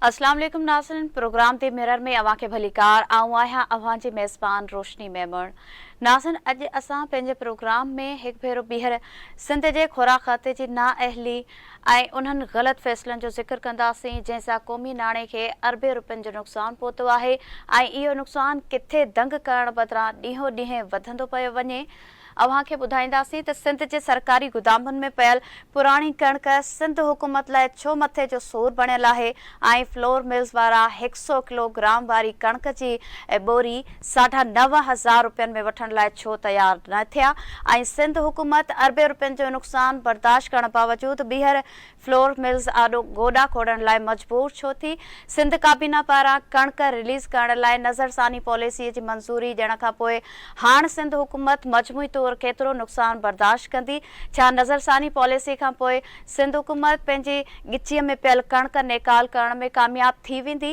اسلام عليڪم ناظرين پروگرام the mirror ۾ اوهان کي ڀليڪار آئون آهيان اوهان جي ميزبان روشني ميمڻ ناظرين اڄ اسان پنهنجي پروگرام ۾ هڪ ڀيرو ٻيهر سنڌ جي خوراڪ کاتي جي نااهلي ۽ انهن غلط فيصلن جو ذڪر ڪنداسين جنهن سان قومي ناڻي کي اربين روپين جو نقصان پهتو آهي ۽ اهو نقصان ڪٿي دنگ ڪرڻ بدران ڏينهون ڏينهن وڌندو پيو وڃي. اوهان کي ٻڌائينداسين ته سنڌ جي سرڪاري گدامن ۾ پيل پراڻي ڪڻڪ سنڌ حڪومت لاء ڇو مٿي جو سور بڻيل آهي ۽ فلور ملز وارا هڪ سئو ڪلو گرام واري ڪڻڪ جي ٻوري ساڍا 9000 روپين ۾ وٺڻ لاء ڇو تيار نه ٿيا ۽ سنڌ حڪومت اربين روپين جو نقصان برداشت ڪرڻ باوجود ٻيهر فلور ملز آڏو گوڏا کوڙڻ لاء مجبور ڇو ٿي؟ سنڌ ڪابينا پاران ڪڻڪ رليز ڪرڻ لاء نظرثاني پاليسي جي منظوري ڏيڻ کانپوء هاڻ سنڌ حڪومت مجموعي طور ڪيترو نقصان برداشت ڪندي؟ ڇا نظرثاني پاليسي کانپوء سنڌ حڪومت پنهنجي ڳچيء ۾ پيل ڪڻڪ نيڪال ڪرڻ ۾ ڪامياب ٿي ويندي؟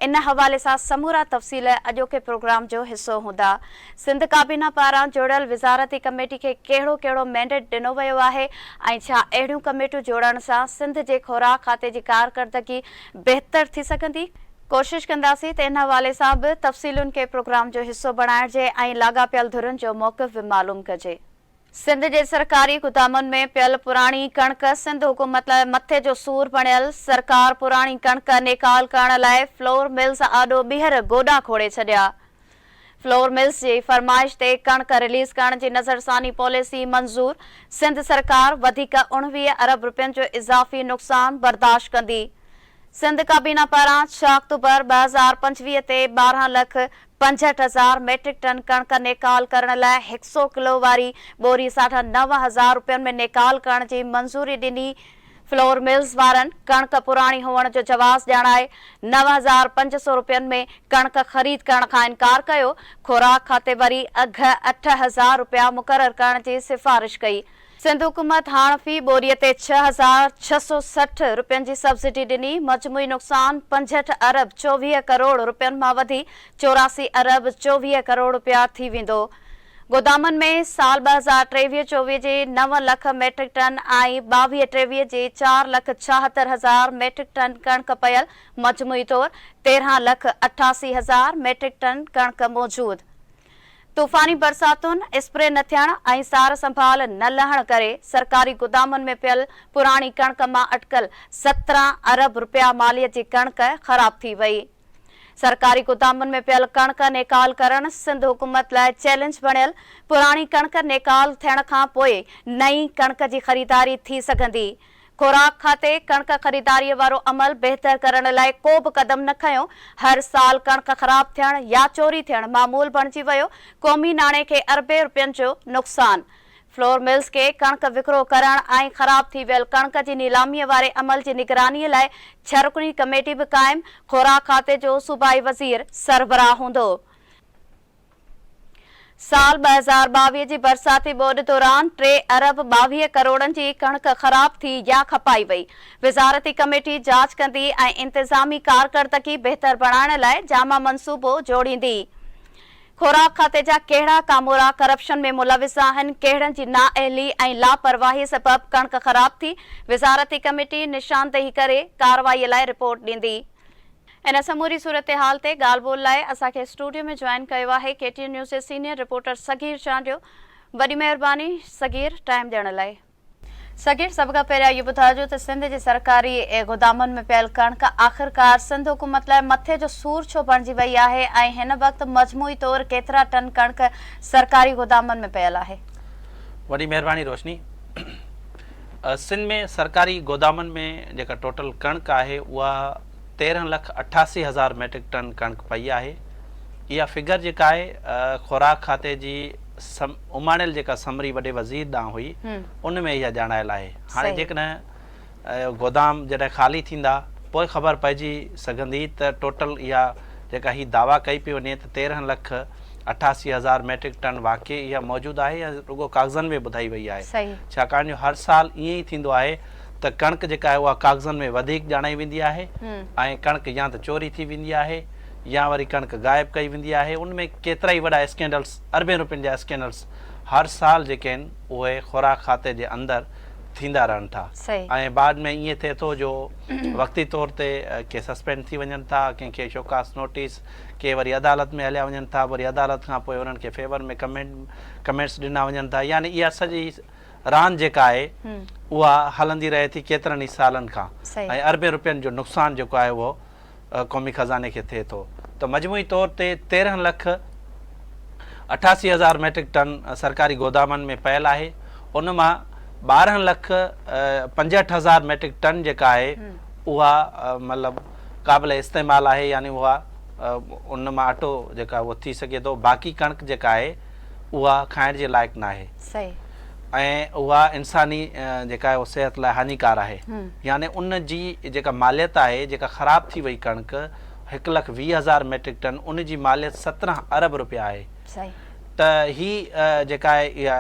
ان حوالي سان سمورا تفصيل اڄوڪي پروگرام جو حصو هوندا. سنڌ ڪابينا پاران جوڙيل وزارتي ڪميٽي کي ڪهڙو ڪهڙو مينڊيٽ ڏنو ويو آهي ۽ ڇا اهڙيون ڪميٽيون جوڙڻ سان سنڌ جي خوراڪ کاتي جي ڪارڪردگي بهتر ٿي سگهندي؟ ڪوشش ڪنداسين ته ان حوالي سان به تفصيلن کي پروگرام جو حصو بڻائجي ۽ لاڳاپيل ڌرين جو موقف به معلوم ڪجي. سنڌ جي سرڪاري گدامن ۾ پيل پراڻي ڪڻڪ سنڌ حڪومت لاء مٿي جو سور بڻيل، سرڪار پراڻي ڪڻڪ نيڪال ڪرڻ لاء فلور ملز آڏو ٻيهر گوڏا کوڙي ڇڏيا. فلور ملز جي فرمائش تي ڪڻڪ رليز ڪرڻ جي نظرثاني پاليسي منظور، سنڌ سرڪار وڌيڪ 19 ارب رپين جو اضافي نقصان برداشت ڪندي. سنڌ ڪابينا پاران ڇهه آڪٽوبر 2025 تي 12 لک 65 هزار ميٽرڪ ٽن ڪڻڪ نيڪال ڪرڻ لاء هڪ سئو ڪلو واري ٻوري ساڍا 9000 رپين ۾ نيڪال ڪرڻ جي منظوري ڏني، فلور ملز وارن ڪڻڪ پراڻي هئڻ جو جواز ڄاڻائي 9500 رپين ۾ ڪڻڪ خريد ڪرڻ کان انڪار ڪيو، خوراڪ کاتي وري اگهه 8000 رپيا مقرر ڪرڻ جي سفارش ڪئي. سنڌ حڪومت هاڻ في ٻوري تي 6660 رپين جي سبسڊي ڏني، مجموعي نقصان 65 ارب 24 ڪروڙ رپين مان وڌي 84 ارب 24 ڪروڙ رپيا ٿي ويندو. گودامن ۾ سال 2023 24 جي نو لک ميٽرڪ ٽن ۽ 22 23 جي چار لک 76 هزار ميٽرڪ ٽن ڪڻڪ پيل، مجموعي طور 13 لک 88 هزار ميٽرڪ ٽن ڪڻڪ موجود. طوفاني برساتن، اسپري نه ٿيڻ ۽ سار سنڀال نه لهڻ ڪري سرڪاري گدامن ۾ پيل پراڻي ڪڻڪ مان اٽڪل 17 ارب رپيا ماليت جي ڪڻڪ خراب ٿي وئي. سرڪاري گدامن ۾ پيل ڪڻڪ نيڪال ڪرڻ سنڌ حڪومت لاء چئلينج بڻيل، پراڻي ڪڻڪ نيڪال ٿيڻ کان پوء نئين ڪڻڪ جي خريداري ٿي سگهندي. خوراڪ کاتي ڪڻڪ خريداريء وارو عمل بهتر ڪرڻ لاء ڪو به قدم نه کنيو، هر سال ڪڻڪ خراب ٿيڻ يا چوري ٿيڻ معمول بڻجي ويو، قومي ناڻي کي اربين رپين جو نقصان. فلور ملز کي ڪڻڪ وڪرو ڪرڻ ۽ خراب ٿي ويل ڪڻڪ جي نيلاميء واري عمل جي نگرانيء لاء ڇهه رڪني ڪميٽي به قائم، خوراڪ کاتي جو صوبائي وزير سربراهه هوندو. سال 2022 جي برساتي ٻوڏ دوران ٽي ارب 22 ڪروڙن جي ڪڻڪ خراب ٿي يا کپائي وئي، وزارتي ڪميٽي جاچ ڪندي ۽ انتظامي ڪارڪردگي بهتر بڻائڻ لاء جامع منصوبو جوڙيندي. خوراڪ کاتي جا ڪهڙا ڪامورا ڪرپشن ۾ ملوث آهن، ڪهڙن جي نااهلي ۽ لاپرواهي سبب ڪڻڪ خراب ٿي، وزارتي ڪميٽي نشاندهي ڪري ڪارروائي لاء رپورٽ ڏيندي. ان سموري صورتحال تي ڳالهه ٻولهه لاء اسان کي اسٽوڊيو ۾ جوائن ڪيو آهي ڪي ٽي اين نيوز جي سينيئر رپورٽر صغير چانڊيو وڏي مهرباني صغير ٽائيم ڏيڻ لاء. صغير سڀ کان پهريان اهو ٻڌائجو ته سنڌ جي سرڪاري گودامن ۾ پيل ڪڻڪ آخرڪار سنڌ حڪومت لاء مٿي جو سور ڇو بڻجي وئي آهي ۽ هن وقت مجموعي طور ڪيترا ٽن ڪڻڪ سرڪاري گودامن ۾ پيل آهي؟ وڏي مهرباني روشني. سنڌ ۾ سرڪاري گودامن ۾ جيڪا ٽوٽل ڪڻڪ آهي اها 13 لک 88 هزار ميٽرڪ ٽن ڪڻڪ پئي آهي. اها فگر جيڪا آهي خوراڪ کاتي جي اماڻيل جيڪا سمري وڏي وزير ڏانهن هئي ان ۾ اها ڄاڻايل آهي. هاڻي جيڪڏهن گودام جڏهن خالي ٿيندا پوء خبر پئجي سگهندي ته ٽوٽل اها جيڪا هي دعويٰ ڪئي پئي وڃي ته 13 لک 88 هزار ميٽرڪ ٽن واقعي اها موجود آهي يا رڳو ڪاغذن ۾ ٻڌائي وئي آهي ڇاڪاڻ جو هر سال ائين ئي ٿيندو آهي ته ڪڻڪ جيڪا آهي اها ڪاغذن ۾ وڌيڪ ڄاڻائي ويندي آهي ۽ ڪڻڪ يا ته چوري ٿي ويندي آهي يا وري ڪڻڪ غائب ڪئي ويندي آهي ان ۾ ڪيترائي وڏا اسڪينڊلس اربين روپين جا اسڪينڊلس هر سال جيڪي آهن اهي خوراڪ کاتي جي اندر ٿيندا رهن ٿا ۽ بعد ۾ ائين ٿئي ٿو جو وقتي طور تي ڪي سسپينڊ ٿي وڃن ٿا، ڪنهن کي شوڪاس نوٽيس، ڪي وري عدالت ۾ هليا وڃن ٿا، وري عدالت کان پوء انهن کي فيور ۾ ڪمينٽ ڪمينٽس ڏنا وڃن ٿا يعني اها سڄي راند جيڪا آهي اها هلندي رهي ٿي ڪيترن ئي سالن کان ۽ اربين روپين جو نقصان جيڪو آهي اهو قومي خزاني کي ٿئي ٿو ته مجموعي طور تي 13 لک 88 هزار ميٽرڪ ٽن سرڪاري گودامن ۾ پيل آهي ان مان 12 لک 65 هزار ميٽرڪ ٽن جيڪا آهي اها مطلب قابل استعمال آهي يعني اها ان مان اٽو جيڪا اهو ٿي سگهي ٿو باقي ڪڻڪ جيڪا آهي اها کائڻ جي لائق ناهي ۽ اها انساني جيڪا آهي اها صحت لاء هاڃيڪار آهي يعني ان جي جيڪا ماليت آهي جيڪا خراب ٿي وئي ڪڻڪ هڪ لک 20 هزار ميٽرڪ ٽن ان جي ماليت 17 ارب روپيا آهي ته هي جيڪا آهي اها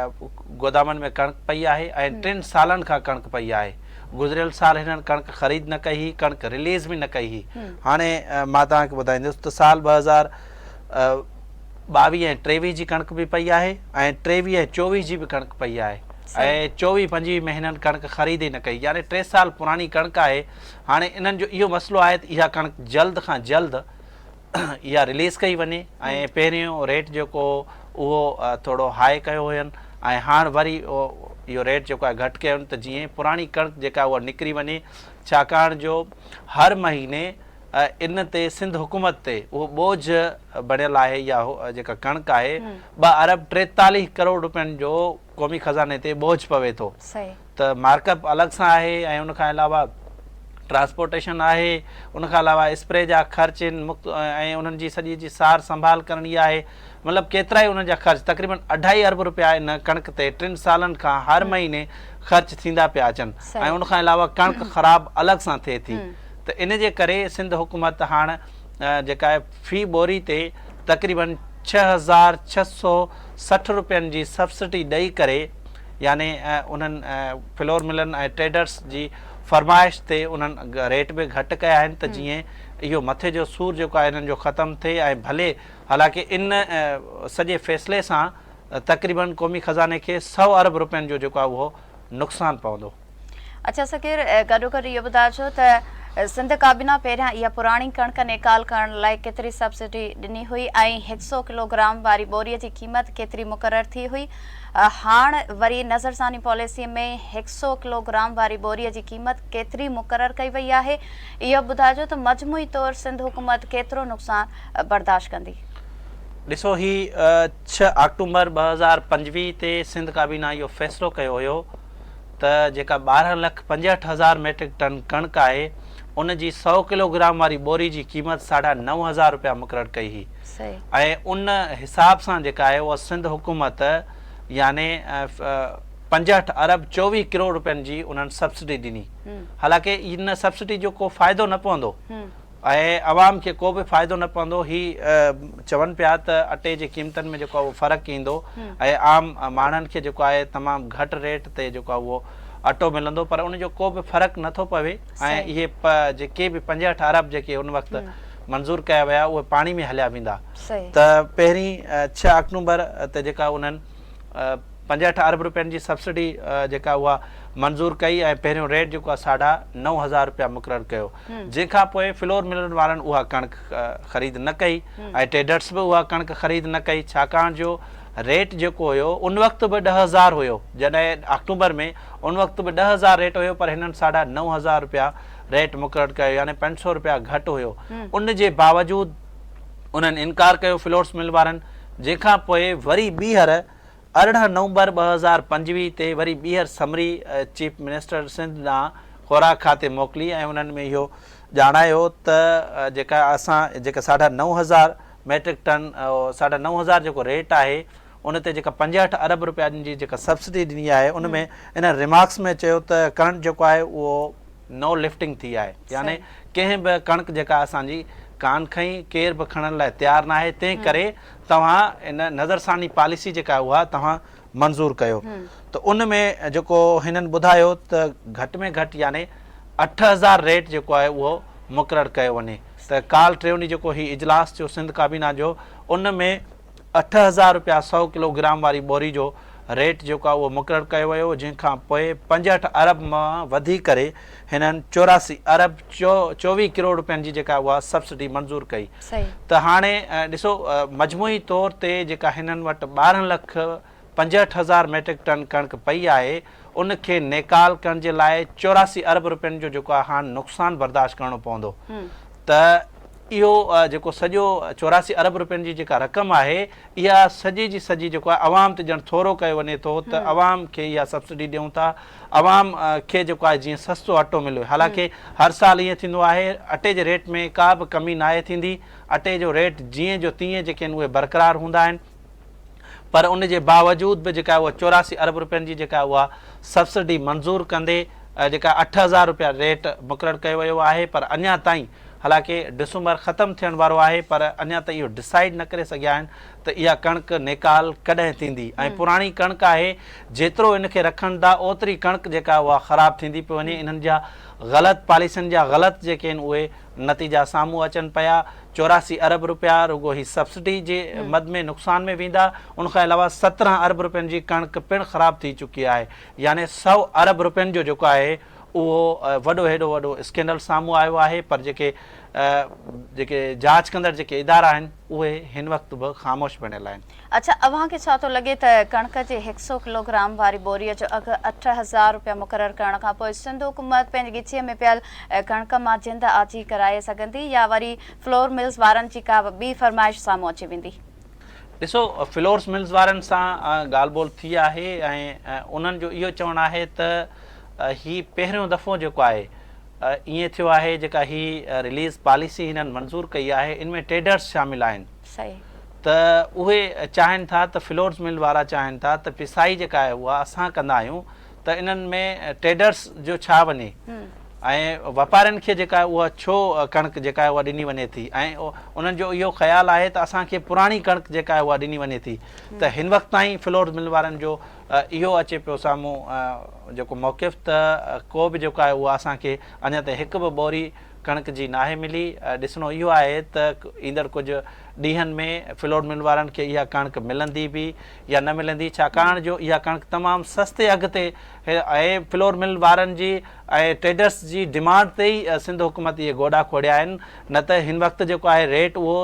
گودامن ۾ ڪڻڪ پئي آهي ۽ 3 سالن کان ڪڻڪ پئي آهي گذريل سال هنن ڪڻڪ خريد نه ڪئي هئي ڪڻڪ رليز به نه ڪئي هئي هاڻي مان توهان کي ٻڌائيندس ته سال 2022 ۽ 23 جي ڪڻڪ به پئي آهي ۽ 23 ۽ 24 جي به ڪڻڪ پئي آهي ۽ 24 25 ۾ هنن ڪڻڪ خريد ئي نه ڪئي يعني 3 سال پراڻي ڪڻڪ آهي هاڻي انهن جو اهو مسئلو آهي ته اها ڪڻڪ جلد کان جلد اها رليز ڪئي وڃي ۽ پهريون ريٽ جيڪو اهو ٿورو هاء ڪيو هين ۽ هاڻ وري اهو ريٽ جيڪو آهي گهٽ ڪيو ته جيئن پراڻي ڪڻڪ جيڪا اها نڪري وڃي ڇاڪاڻ جو هر مهيني ان تي سنڌ حڪومت تي اهو ٻوجهه بڻيل آهي يا جيڪا ڪڻڪ آهي 2 ارب 43 ڪروڙ روپين جو قومي خزاني تي ٻوجهه پوي ٿو ته مارڪ اپ الڳ سان آهي ۽ ان کان علاوه ٽرانسپورٽيشن آهي ان کان علاوه اسپري جا خرچ آهن ۽ انهن جي سڄي جي سار سنڀال ڪرڻي آهي مطلب ڪيترائي انهن جا خرچ تقريبن اڍائي ارب روپيا ان ڪڻڪ تي 3 سالن کان هر مهيني خرچ ٿيندا پيا اچن ۽ ان کان علاوه ڪڻڪ خراب الڳ سان ٿئي ٿي ته ان جي ڪري سنڌ حڪومت هاڻ جيڪا آهي في ٻوري تي تقريبن 6660 روپين جي سبسڊي ڏئي ڪري يعني انهن فلور ملن ۽ ٽريڊرس جي فرمائش تي انهن ريٽ به گهٽ ڪيا آهن ته جيئن اهو مٿي جو سور جيڪو آهي انهن جو ختم ٿئي ۽ ڀلي حالانڪه ان سڄي فيصلي سان تقريبن قومي خزاني کي 100 ارب روپين جو جيڪو آهي اهو نقصان پوندو. اڇا سکير گڏوگڏ اهو ٻڌائجو ته سنڌ ڪابينا پهريان اها پراڻي ڪڻڪ نيڪال ڪرڻ لاء ڪيتري سبسڊي ڏني هئي ۽ هڪ سئو ڪلو گرام واري ٻوري جي قيمت ڪيتري مقرر ٿي هئي هاڻ وري نظرثاني پاليسي ۾ هڪ سئو ڪلو گرام واري ٻوري جي قيمت ڪيتري مقرر ڪئي وئي آهي اهو ٻڌائجو ته مجموعي طور سنڌ حڪومت ڪيترو نقصان برداشت ڪندي. ڏسو هي 6 آڪٽومبر 2025 تي سنڌ ڪابينا اهو فيصلو ڪيو هيو ته جيڪا 12 لک 65 هزار ميٽرڪ ٽن ڪڻڪ آهي ان جي سئو ڪلو گرام واري ٻوري جي قيمت 9500 رپيا مقرر ڪئي هئي ۽ ان حساب سان جيڪا آهي اها سنڌ حڪومت يعني 65 ارب 24 ڪروڙ رپين جي انهن سبسڊي ڏني حالانڪه ان سبسڊي جو ڪو فائدو نه پوندو ۽ عوام کي ڪو به فائدو نه پوندو، هي چون پيا ته اٽي جي قيمتن ۾ جيڪو آهي اهو فرق ايندو ۽ عام ماڻهن کي جيڪو آهي تمام گهٽ ريٽ تي جيڪو آهي اهو اٽو ملندو پر ان جو ڪو به فرق نه ٿو پوي ۽ اهي جيڪي به 65 ارب جيڪي ان وقت منظور ڪيا ويا اهي پاڻي ۾ هليا ويندا ته پهرين 6 آڪٽومبر تي جيڪا انهن 65 ارب رپين جي سبسڊي جيڪا اها منظور ڪئي ۽ پهريون ريٽ جيڪو آهي 9500 رپيا مقرر ڪيو جنهن کان پوء فلور ملن وارن اها ڪڻڪ خريد نه ڪئي ۽ ٽريڊرس به اها ڪڻڪ خريد نه ڪئي ڇاڪاڻ جو ريٽ جيڪو هيو ان وقت به 10,000 هيو جڏهن آڪٽوبر ۾ ان وقت به 10,000 ريٽ هيو پر هنن 9500 رپيا ريٽ مقرر ڪيو يعني 500 رپيا گهٽ هيو ان جي باوجود انهن انڪار ڪيو فلورس مل وارن جنهن کان پوء وري ٻيهر 18 نومبر 2025 تي وري ٻيهر سمري چيف منسٽر سنڌ ڏانهن خوراڪ کاتي موڪلي ۽ انهن ۾ اهو ڄاڻايو ته جيڪا اسان جيڪا 9500 ميٽرڪ ٽن 9500 جيڪو ريٽ آهي ان تي جيڪا 65 ارب رپين جي جيڪا سبسڊي ڏني آهي ان ۾ انهن ريمارڪس ۾ چيو ته ڪرنٽ جيڪو آهي اهو نو لفٽنگ ٿي آهي يعني ڪنهن به ڪڻڪ جيڪا اسان جي ڪان کنئي ڪير به کڻڻ لاء تيار ناهي تنهن ڪري توهان ان نظرثاني پاليسي جيڪا آهي اها توهان منظور ڪيو ته ان ۾ جيڪو هنن ٻڌايو ته گهٽ ۾ گهٽ يعني 8000 ريٽ جيڪو آهي اهو مقرر ڪيو وڃي ته ڪالهه ٽيون ڏينهن جيڪو هي اجلاس ٿيو سنڌ ڪابينا جو ان ۾ 8000 رپيا 100 ڪلو گرام واري ٻوري جو ريٽ جيڪو آهي اهو مقرر ڪيو ويو جنهن کان پوء 65 ارب مان وڌي ڪري هنن 84 ارب 24 ڪروڙ روپين جي جيڪا اها سبسڊي منظور ڪئي ته هاڻي ڏسو مجموعي طور تي جيڪا هنن وٽ 12 لک 65 هزار ميٽرڪ ٽن ڪڻڪ پئي آهي ان کي نيڪال ڪرڻ جي لاء 84 ارب روپين جو جيڪو آهي هاڻ نقصان برداشت ڪرڻو پوندو ته اهو جيڪو سڄو 84 ارب روپين جي جيڪا رقم آهي اها سڄي جي سڄي جيڪو آهي عوام تي ڄڻ ٿورو ڪيو وڃي ٿو ته عوام کي اها سبسڊي ڏيون ٿا عوام کي جيڪو آهي جيئن سستو اٽو ملي حالانڪه هر سال ائين ٿيندو آهي اٽي جي ريٽ ۾ ڪا به ڪمي ناهي ٿيندي اٽي جو ريٽ جيئن جو تيئن جيڪي آهن اهي برقرار هوندا آهن پر ان جي باوجود به جيڪا اها 84 ارب روپين جي جيڪا اها سبسڊي منظور ڪندي جيڪا 8000 روپيا ريٽ مقرر ڪيو ويو آهي پر اڃا تائين حالانڪه ڊسمبر ختم ٿيڻ وارو آهي پر اڃا تائين اهو ڊسائيڊ نه ڪري سگهيا آهن ته اها ڪڻڪ نيڪال ڪڏهن ٿيندي ۽ پراڻي ڪڻڪ آهي جيترو ان کي رکن ٿا اوتري ڪڻڪ جيڪا اها خراب ٿيندي پئي وڃي انهن جا غلط پاليسين جا غلط جيڪي آهن اهي نتيجا سامهون اچن پيا 84 ارب روپيا رڳو هي سبسڊي جي مد ۾ نقصان ۾ ويندا ان کان علاوه 17 ارب روپين جي ڪڻڪ پڻ خراب ٿي چڪي آهي يعني 100 ارب روپين جو جيڪو آهي اهو وڏو هيڏو وڏو اسڪينڊل سامهون آيو آهي پر جيڪي جيڪي جاچ ڪندڙ جيڪي ادارا آهن اهي هن وقت به خاموش بڻيل آهن. اڇا اوهان کي ڇا ٿو لڳي ته ڪڻڪ جي هڪ سئو ڪلو گرام واري ٻوري جو اگهه 8000 روپيا مقرر ڪرڻ کان پوء سنڌ حڪومت پنهنجي ڳچيء ۾ پيل ڪڻڪ مان جند آجي ڪرائي سگهندي يا وري فلور ملز وارن جي ڪا ٻي فرمائش سامهون اچي ويندي؟ ڏسو فلورس ملز وارن سان ڳالهه ٻولهه ٿي آهي ۽ انهن جو اهو چوڻ آهي ته هي پهريون دفعو جيڪو آهي ائين ٿيو آهي جيڪا هي رليز پاليسي هنن منظور ڪئي آهي ان ۾ ٽيڊرس شامل آهن ته اهي چاهين ٿا ته فلورس مل وارا چاهين ٿا ته پسائي جيڪا آهي اها اسان ڪندا آهيون ته انهن ۾ ٽيڊرس جو ڇا وڃي ۽ واپارين کي جيڪا آهي اها ڇو ڪڻڪ جيڪا آهي اها ڏني وڃي ٿي ۽ انهن جو اهو خيال آهي ته اسان کي پراڻي ڪڻڪ جيڪا آهي اها ڏني وڃي ٿي ته هن وقت تائين فلور مل وارن جو اهو اچي پيو سامهون جيڪو موقف ته ڪو به جيڪو آهي اها اسان کي اڃا تائين هڪ به ٻوري ڪڻڪ جي ناهي ملي ڏسڻو اهو آهي ته ايندڙ ڪجهه ڏينهن ۾ فلور مل وارن کي اها ڪڻڪ ملندي به يا نه ملندي ڇاڪاڻ جو اها ڪڻڪ تمام سستي اگهه تي ۽ فلور مل وارن جي ۽ ٽريڊرس جي ڊمانڊ تي ئي سنڌ حڪومت اهي گوڏا کوڙيا آهن نه ته هن وقت جيڪو آهي ريٽ اهو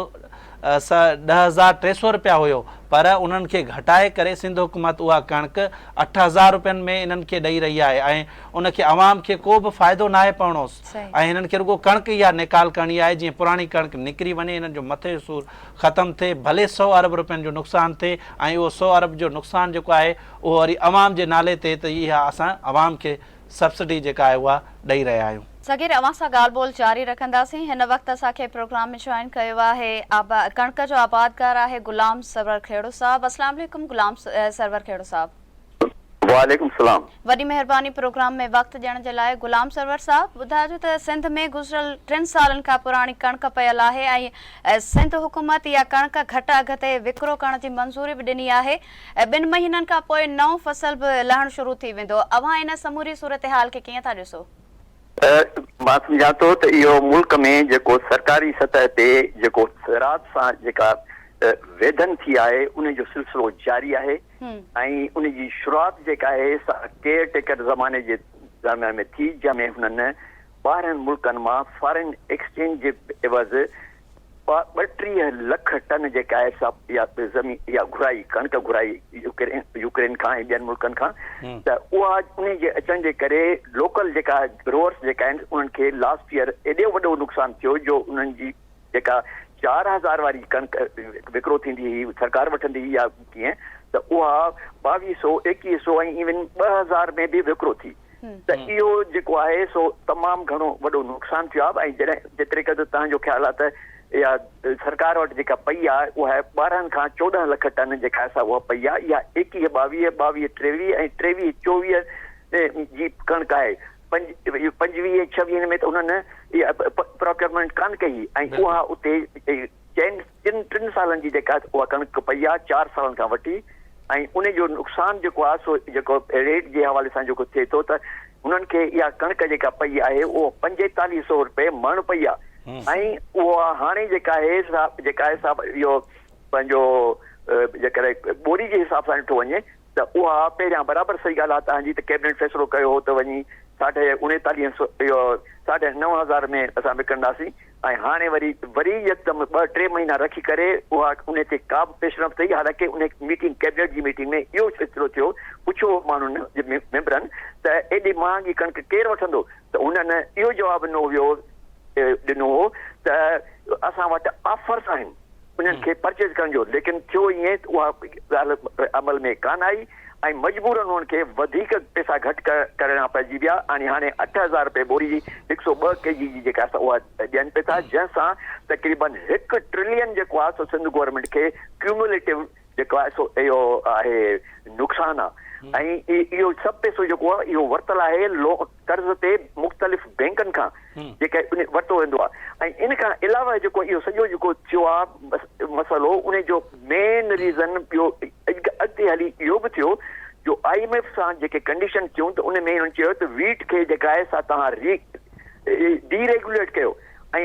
10300 رپيا هيو پر انهن کي گهٽائي ڪري سنڌ حڪومت اها ڪڻڪ 8000 رپين ۾ انهن کي ڏئي رهي آهي ۽ ان کي عوام کي ڪو به فائدو ناهي پوڻو ۽ هنن کي رڳو ڪڻڪ اها نيڪال ڪرڻي آهي جيئن پراڻي ڪڻڪ نڪري وڃي انهن جو مٿي جو سور ختم ٿئي ڀلي سئو ارب رپين جو نقصان ٿئي ۽ اهو سئو ارب جو نقصان جيڪو آهي اهو وري عوام جي نالي تي ته اها اسان عوام کي سبسڊي جيڪا آهي اها ڏئي رهيا آهيون. صغير اوهان سان ڳالهه ٻولهه جاري رکنداسين هن وقت اسان کي پروگرام ۾ جوائن ڪيو آهي ڪڻڪ جو آبادگار آهي غلام سرور کهڙو صاحب اسلام عليڪم غلام سرور کهڙو صاحب. وعليڪم السلام. وڏي مهرباني پروگرام ۾ وقت ڏيڻ جي لاء غلام سرور صاحب ٻڌائجو ته سنڌ ۾ گذريل ٽن سالن کان پراڻي ڪڻڪ پيل آهي ۽ سنڌ حڪومت اها ڪڻڪ گهٽ اگهه تي وڪرو ڪرڻ جي منظوري به ڏني آهي ٻن مهينن کان پوء نئون فصل به لهڻ شروع ٿي ويندو اوهان ان سموري صورتحال کي ڪيئن ٿا ڏسو؟ مان سمجهان ٿو ته اهو ملڪ ۾ جيڪو سرڪاري سطح تي جيڪو زراعت سان جيڪا ويڌن ٿي آهي ان جو سلسلو جاري آهي ۽ ان جي شروعات جيڪا آهي سا ڪيئر ٽيڪر زماني جي درميان ۾ ٿي جنهن ۾ هنن ٻاهرين ملڪن مان فارين ايڪسچينج جي عيوض 32 لک ٽن جيڪا آهي سا اها زمين اها گهرائي ڪڻڪ گهرائي يوڪرين کان ۽ ٻين ملڪن کان ته اها انهي جي اچڻ جي ڪري لوڪل جيڪا گروئرس جيڪا آهن انهن کي لاسٽ ييئر ايڏو وڏو نقصان ٿيو جو انهن جي جيڪا 4000 واري ڪڻڪ وڪرو ٿيندي هئي سرڪار وٺندي هئي يا ڪيئن ته اها 2200 2100 ۽ ايون 2000 ۾ به وڪرو ٿي ته اهو جيڪو آهي سو تمام گهڻو وڏو نقصان ٿيو آهي ۽ جڏهن جيتري قدر توهان جو خيال آهي ته اها سرڪار وٽ جيڪا پئي آهي اها آهي 12 کان 14 لک ٽن جيڪا آهي سا اها پئي آهي اها 21 22 22 23 ۽ 23 24 جي ڪڻڪ آهي 25 26 ۾ ته انهن اها پروڪيورمينٽ ڪانه ڪئي ۽ اها اتي چئن ٽن ٽن سالن جي جيڪا اها ڪڻڪ پئي آهي 4 سالن کان وٺي ۽ ان جو نقصان جيڪو آهي سو جيڪو ريٽ جي حوالي سان جيڪو ٿئي ٿو ته انهن کي اها ڪڻڪ جيڪا پئي آهي اهو 45 سو روپيه مڻ پئي آهي ۽ اها هاڻي جيڪا آهي سا جيڪا آهي سا اهو پنهنجو جيڪڏهن ٻوري جي حساب سان ڏٺو وڃي ته اها پهريان برابر صحيح ڳالهه آهي توهان جي ته ڪيبنيٽ فيصلو ڪيو هو ته وڃي ساڍي اڻيتاليهه سو اهو ساڍي 9000 ۾ اسان وڪڻنداسين ۽ هاڻي وري وري يڪدم ٻه ٽي مهينا رکي ڪري اها ان تي ڪا به پيش رفت ٿي حالانڪه ان ميٽنگ ڪيبنيٽ جي ميٽنگ ۾ اهو فيصلو ٿيو پڇيو ماڻهن جي ميمبرن ته ايڏي مهانگي ڪڻڪ ڪير وٺندو ته هنن اهو جواب ڏنو ويو ڏنو هو ته اسان وٽ آفرس آهن انهن کي پرچيز ڪرڻ جو ليڪن ٿيو ائين ته اها ڳالهه عمل ۾ ڪانه آئي ۽ مجبورن انهن کي وڌيڪ پئسا گهٽ ڪرڻا پئجي ويا ۽ هاڻي 8000 رپئي ٻوري جي هڪ سو ٻه ڪي جي جي جيڪا آهي اها ڏين پئي ٿا جنهن سان تقريبن هڪ ٽرلين جيڪو آهي سو سنڌ گورنمينٽ کي ڪيوموليٽو جيڪو آهي سو اهو آهي نقصان آهي ۽ اهو سڀ پئسو جيڪو آهي اهو ورتل آهي قرض تي مختلف بينڪن کان جيڪي ان ورتو ويندو آهي ۽ ان کان علاوه جيڪو اهو سڄو جيڪو ٿيو آهي مسئلو ان جو مين ريزن ٻيو اڳتي هلي اهو به ٿيو جو I M F سان جيڪي ڪنڊيشن ٿيون ته ان ۾ انهن چيو ته ويٽ کي جيڪا آهي سا توهان ري ڊي ريگوليٽ ڪيو ۽